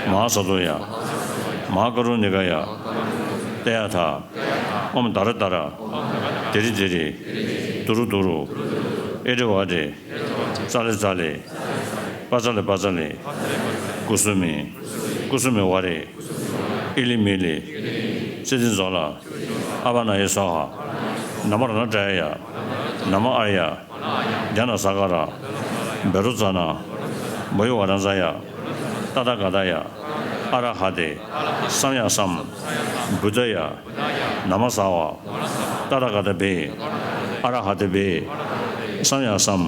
མ་ཧཱ་ས་ཏྭ་ཡ། མ་ཧཱ་ཀ་རུ་ཎི་ཀ་ཡ། ཏདྱ་ཐཱ། ཨོཾ་ཏཱ་ར་ཏཱ་ར། དི་རི་དི་རི། དུ་རུ་དུ་རུ། ཨེ་ཏྲེ་ཝ་ཏྲེ། ཙ་ལེ་ཙ་ལེ། པ་ཙ་ལེ་པ་ཙ་ལེ། ཀུ་སུ་མི། ཀུ་སུ་མི་ཝ་རེ། ཨི་ལི་མི་ལི། ཙི་ཏི་ཛོ་ལ། ཨ་བ་ན་ཡེ་སྭཱ་ཧཱ། ན་མོ་རཏྣ་ཏྲ་ཡ། ན་མོ་ཨཱརྱ། ཛྙཱ་ན་ས་ཀ་ར། བཻ་རོ་ཙ་ན། བོ་ཡི་ཝ་ར་ཛ་ཡ། ཏ་ཐཱ་ག་ཏཱ་ཡ། ཨ་ར་ཧ་ཏེ། སམ་ཡ་སམ། བུདྡྷ་ཡ། ན་མ་སྭཱ་ཧཱ། ཏ་ཐཱ་ག་ཏ་བྷེ། ཨ་ར་ཧ་ཏེ་བྷེ། སམ་ཡ་སམ།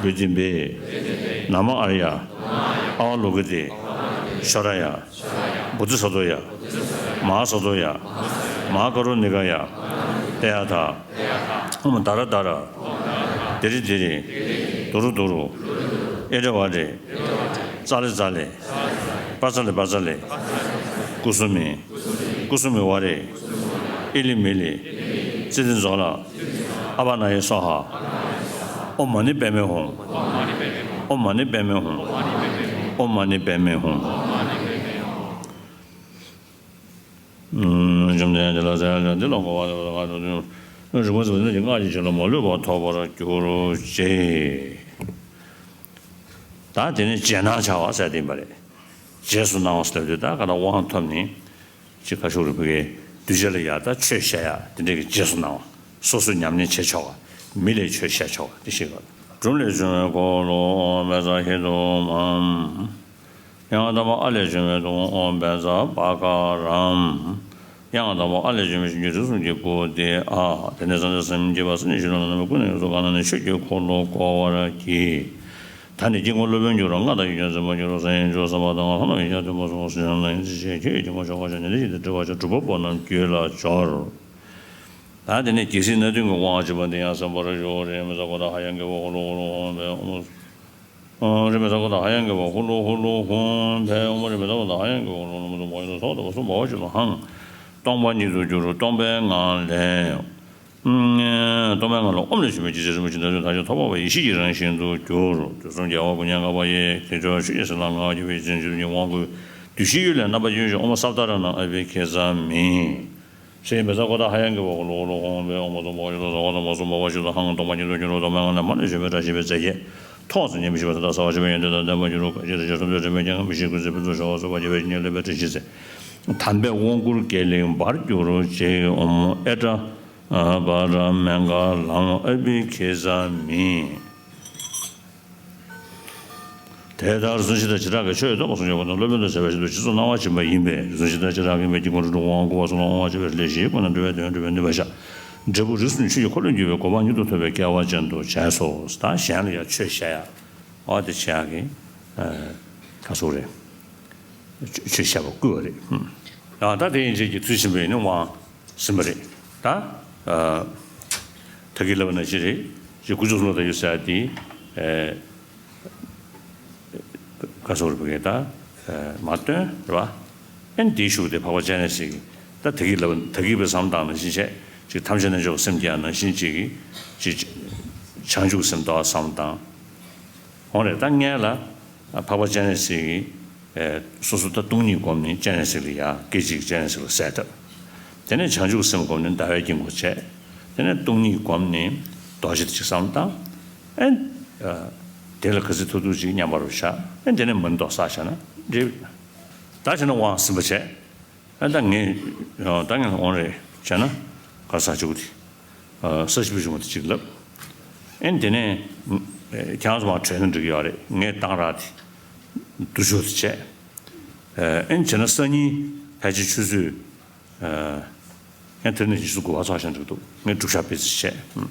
བོ་དྷི་བྷེ། ན་མ་ཨཱརྱ། ཨ་བ་ལོ་ཀི་ཏེ། ཤྭ་ར་ཡ། བོ་དྷི་ས་ཏྭ་ཡ། མ་ཧཱ་ས་ཏྭ་ཡ། མ་ཧཱ་ཀ་རུ་ཎི་ཀ་ཡ། ཏདྱ་ཐཱ། ཨོཾ་ཏཱ་ར་ཏཱ་ར། དི་རི་དི་རི། དུ་རུ་དུ་རུ། ཨེ་ཏྲེ་ཝ་ཏྲེ། ཙ་ལེ་ཙ་ལེ། པ་ཙ་ལེ་པ་ཙ་ལེ། ཀུ་སུ་མི། ཀུ་སུ་མི་ཝ་རེ། ཨི་ལི་མི་ལི། ཙི་ཏི་ཛོ་ལ། ཨ་བ་ན་ཡེ་སྭཱ་ཧཱ། ཨོཾ་མ་ཎི་པདྨེ་ཧཱུྃ། ཨོཾ་མ་ཎི་པདྨེ་ཧཱུྃ། ཨོཾ་མ་ཎི་པདྨེ་ཧཱུྃ། བཅོམ་ལྡན་འདས་ལ་ཟེར་ཡང་འདི་ལ་གོ་བ་ལ་ང་ཚོ་རིག་པ་ཟེར་བ་ནི་སྔགས་ཀྱི་ཆོས་ལ་མ་ལུས་པ་ཐོབ་པར་གྱུར་ཅིག་ད་དེ་ནི་རྗེས་གནང་བྱ་བ་ཟེར་དེ་ཡིན་པ་རེད། རྗེས་སུ་གནང་བ་ཟེར་དུས་ད་ག་ལ་དབང་ཐོབ་ནི་ཅི་ག་ཤུག་རེ་བུ་གའི་གདུལ་བྱ་ལ་ཡ་ད་ཆོས་བཤད་ཡ་དེ་འདྲའི་གི་རྗེས་སུ་གནང་བ། སོ་སོས་ཉམས་ལེན་བྱེད་ཆོག་པ། མི་ལས་ཆོས་བཤད་ཆོག་པ་དེ་ཤེས་དགོས། སྒྲུབ་ལས་བྱུང་བའི་འཁོར་ལོ་ཨོཾ་བཛྲ་ཧེ་དུ་མ། ཡང་དག་པ་ཨ་ལས་བྱུང་བའི་དུག་ཁུང་ཨོཾ་བཛྲ་པཱ་ཀ་རམ། ཡང་དག་པ་ཨ་ལས་བྱུང་བའི་ཞིང་བཅུ་རིགས་གསུམ་གྱི་སྐུ་སྟེ་ཨ། དེ་ནས་བསམ་གཏན་སེམས་བསྐྱེད་པ་སེམས་ཉིད་ཆོས་ལ་རྣམ་པ་ཀུན་ནས་ཡོངས་སུ་གང་ནས་ཆོས་ཀྱི་འཁོར་ལོ་བསྐོར་བར་བགྱི། ད་ནི་དཀྱིལ་འཁོར་སློབ་དཔོན་གྱུར་པ་མངའ་བདག་ཡེ་ཤེས་མཚན་མོ་གྱུར་པ་སངས་རྒྱས་བྱང་ཆུབ་སེམས་དཔའ་དང་ལྷ་རྣམས་ཡེ་ཤེས་མཐུན་པ་སོགས་སུ་ཡང་ན་ཡིན་ཚུལ་བཤད་ཁྱོད་ཀྱི་དཀྱིལ་འཁོར་ཕྱོགས་ཁ་ཕྱོགས་ནས་འདི་ཞེས་ཏེ་སྒྲུབ་པ་སྒྲུབ་པ་པོ་རྣམས་རྒྱུད་ལ་སྦྱོར། ད་དེ་ནས་རྒྱལ་སྲིད་སྣ་བདུན་གྱི་དབང་བྱེད་པ་འདི་ཡང་གསན་པར་ཞུ། རེ་མི་ས་གོ་ད་ཧ་ཡང་གི་བ་ཧུ་ལུ་ཧུ་ལུ་ཧོན་བེ་ཨོ་མོ། རེ་མི་ས་གོ་ད་ཧ་ཡང་གི་བ་ཧུ་ལུ་ཧུ་ལུ་ཧོན་བེ་ཨོ་མོ། རེ་མི་ས་གོ་ད་ཧ་ཡང་གི་བ་ཧུ་ལུ་ཧུ་ལུ་ཧོན་བེ་ཨོ་མོ། སོགས་དང་སོགས་པ་བ་ཞིག་ལ་ཧང་། སྟོང་པ་ཉིད་དུ་གྱུར་སྟོང་པའི་ངང་ལས། སྟོང་པའི་ངང་ལ་ཨོཾ་ལས་བྱུང་བའི་སྐྱེ་མཆེད་རིན་པོ་ཆེ་ཐམས་ཅད་ཐོག་མ་བབ་པ་ཡེ་ཤེས་ཀྱི་རང་བཞིན་དུ་གྱུར། དུས་གསུམ་རྒྱལ་བ་སྐུ་མྱ་ངན་འཕགས་པ་ཡི་དཀྱིལ་ཆོག་ཆོས་ཀྱི་ཟིལ་གནོན་ལྔ་བ་བརྒྱུད་པའི་རྗེ་བཙུན་མཆོག་གི་དབང་བསྐུར་བདུད་བཞིའི་གཡུལ་ལས་རྣམ་པར་རྒྱལ་བའི་ཨོ་མ་སབ་ཏ་ར་ནང་ཨ་བྷི་ཁེ་ཛ་མི། ཞེས་མི་ས་གོ་ད་ཧ་ཡང་གི་བ་ཧུ་ལུ་ཧུ་ལུ་ཧོན་བེ་ཨོ་མོ། སྟོང་པ་ཉིད་དུ་གྱུར་སྟོང་པའི་ངང་ལས་སྟོང་པ་ཉིད་དུ་གྱུར་སྟོང་པའི་ངང་ལས་མ་ལུས་བྱོན་པའི་སྒྲ་ཞེས་པའི་རྩ་བརྒྱད། ཐོག་ཚད་མཉམ་པའི་ཤེས་པ་དེ་དག་གསལ་བར་བྱེད་པ་ཡོན་ཏན་དང་ལྡན་པར་གྱུར་པ། ཞེས་རྗེས་སུ་བཟུང་སྟེ་དྲན་པས་ཀྱང་མི་ཤེས་ཀུན་གཟིགས་ཕུན་ཚོགས་ཤོག་བྱ་བའི་ཉེར་ལེན་པའི་དྲིན་ཅན་ཚེ། དམ་པའི་དབང་བསྐུར་དགེ་ལེགས་འབར་གྱུར་ཅིག་ཨོ་མོ། ཨེ་ཏྲ་པ་ར་མེ་ག་ལམ་ཨ་བྷི་ཁེ་ཛ་མི། དེ་ལྟར་གཟུགས་ཅན་དང་བྱེ་བྲག་གི་ཆོས་ཐོབ་པ་སངས་རྒྱས་པ་དང་སློབ་དཔོན་དང་བཅས་པ་བཞིན་དུ་རྗེས་སུ་གནང་བ་བྱིན་པ་ཡིན་པས། གཟུགས་ཅན་དང་བྱེ་བྲག་གི་མི་དཀྱིལ་འཁོར་དྲུག་ཏུ་དབང་བསྐུར་བ་སོགས་ལ་དབང་བྱེད་པའི་སླད་ཞིག་ཀུན་ནས་འགྲོ་བའི་དོན་སྒྲུབ་པའི་ནུས་པ་ཤར། འབྲས་བུ་རིགས་གསུམ་ཆོས་ཀྱི་འཁོར་ལོས་སྒྱུར་བའི་གོ་འཕང་མྱུར་དུ་ཐོབ་པའི་སྐལ་བ་ཅན་དུ་བྱས་སོ། ད་གཞན་ལ་ཡང་ཆོས་བཤད་ཡ། འོ་དེ་བྱེད་ཡག་གི་ཨ་ག་ཟེར་དགོས་རེད། ཆོས་བཤད་པ་བསྐུལ་བ་རེད། ཨ་ད་དེ་ཡིན་ཚད་ཀྱི་ཚུལ་ཆེན་པོ་ཡིན་ན་དབང་ཟིན་པ་རེད། ད་ཨ་ད་གིན་ལབ་པ་ནང་བཞིན་རེད། ཅིག་དཀོན་མཆོག་གསུམ་ལ་བདག་གཞན་ཟེར་ཡ་དེ་ཨ་ག་ཟེར་དགོས་རེད། ད་ཨ་མ་བཏོན་རེད་པ། ཨེ་འདིའི་གཞུག་དེ་འཕགས་པ་སྤྱན་རས་གཟིགས་ཀྱིས་ད་ད་གིན་ལབ་ད་གིན་བས་བསམ་བཏང་ནང་བཞིན་བྱས། ཅིག་ཐམས་ཅད་རྣལ་འབྱོར་པའི་སེམས་ཀྱི་ཡང་ནང་བཞིན་ཅིག་གིས་ཅིག་བྱང་ཆུབ་སེམས་ཏོག་བསམ་བཏང་། འོང་རེད། ད་སྔོན་ལ་འཕགས་པ་སྤྱན་རས་གཟིགས་ཀྱིས་སོ་སོ་ད་སྟོང་ཉིད་བསྒོམས་ནས་སྤྱན་རས་གཟིགས་ལ་ཡ་སྐད་ཅིག་སྤྱན་རས་གཟིགས་ལ་གསལ་བཏབ། དེ་ནས་བྱང་ཆུབ་སེམས་བསྒོམས་ནས་ཟླ་བའི་དཀྱིལ་འཁོར་བྱས། དེ་ནས་སྟོང་ཉིད་བསྒོམས་ནས་རྡོ་རྗེ་ཅིག་བསམ་བཏང་། ཨེ་དེ་ལ་ག་ཚོད་ཐུབ་ཐུབ་ཅིག་མཉམ་པར་བཞག་ཨེ་དེ་ནས་མ་ཎི་ཏོག་བསགས་བཞག་ན་འགྲིག་ད་བྱས་ན་དབང་ཟིན་པ་བྱས། ཨ་ད་ངས་ད་ངས་འོང་རེད་བྱས་ན་ག་ས་བཅུག་དེ་ས་བཅུ་བཅུ་མ་དེ་གཅིག་ལབ། ཨེ་དེ་ནས་ཁྱེད་རང་ཚོ་མར་བྲོས་ན་འགྲིག་གི་ཡོད་རེད། ངས་གཏང་རག་དེ་བསྡུ་ཆོག་དེ་བྱས། ཨ་ནི་བྱས་ན་སང་ཉིན་ཕལ་ཆེར་ཆུ་ཚོད་ཨ་ཡང་དེ་ནས་ཉི་ཤུ་དགུ་པ་ཚོགས་ཞིང་འགྲིག་འདུག་ངས་སྒྲུབ་ཞག་སྤེལ་རྩིས་བྱས།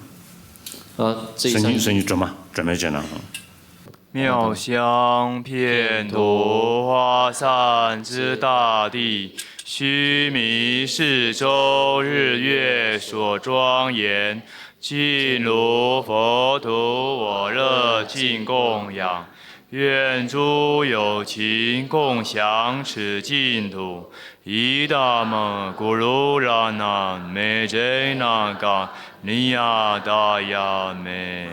ཨ་ཙི་སང་ཉིན་སང་ཉིན་སྒྲོལ་མ་སྒྲོལ་མའི་རྗེས་གནང་། 妙香遍途花散之大地，须弥是周日月所庄严， 净如佛土我乐尽供养，愿诸有情共享此净土。Idamang guru ranam me jena ka niya daya me.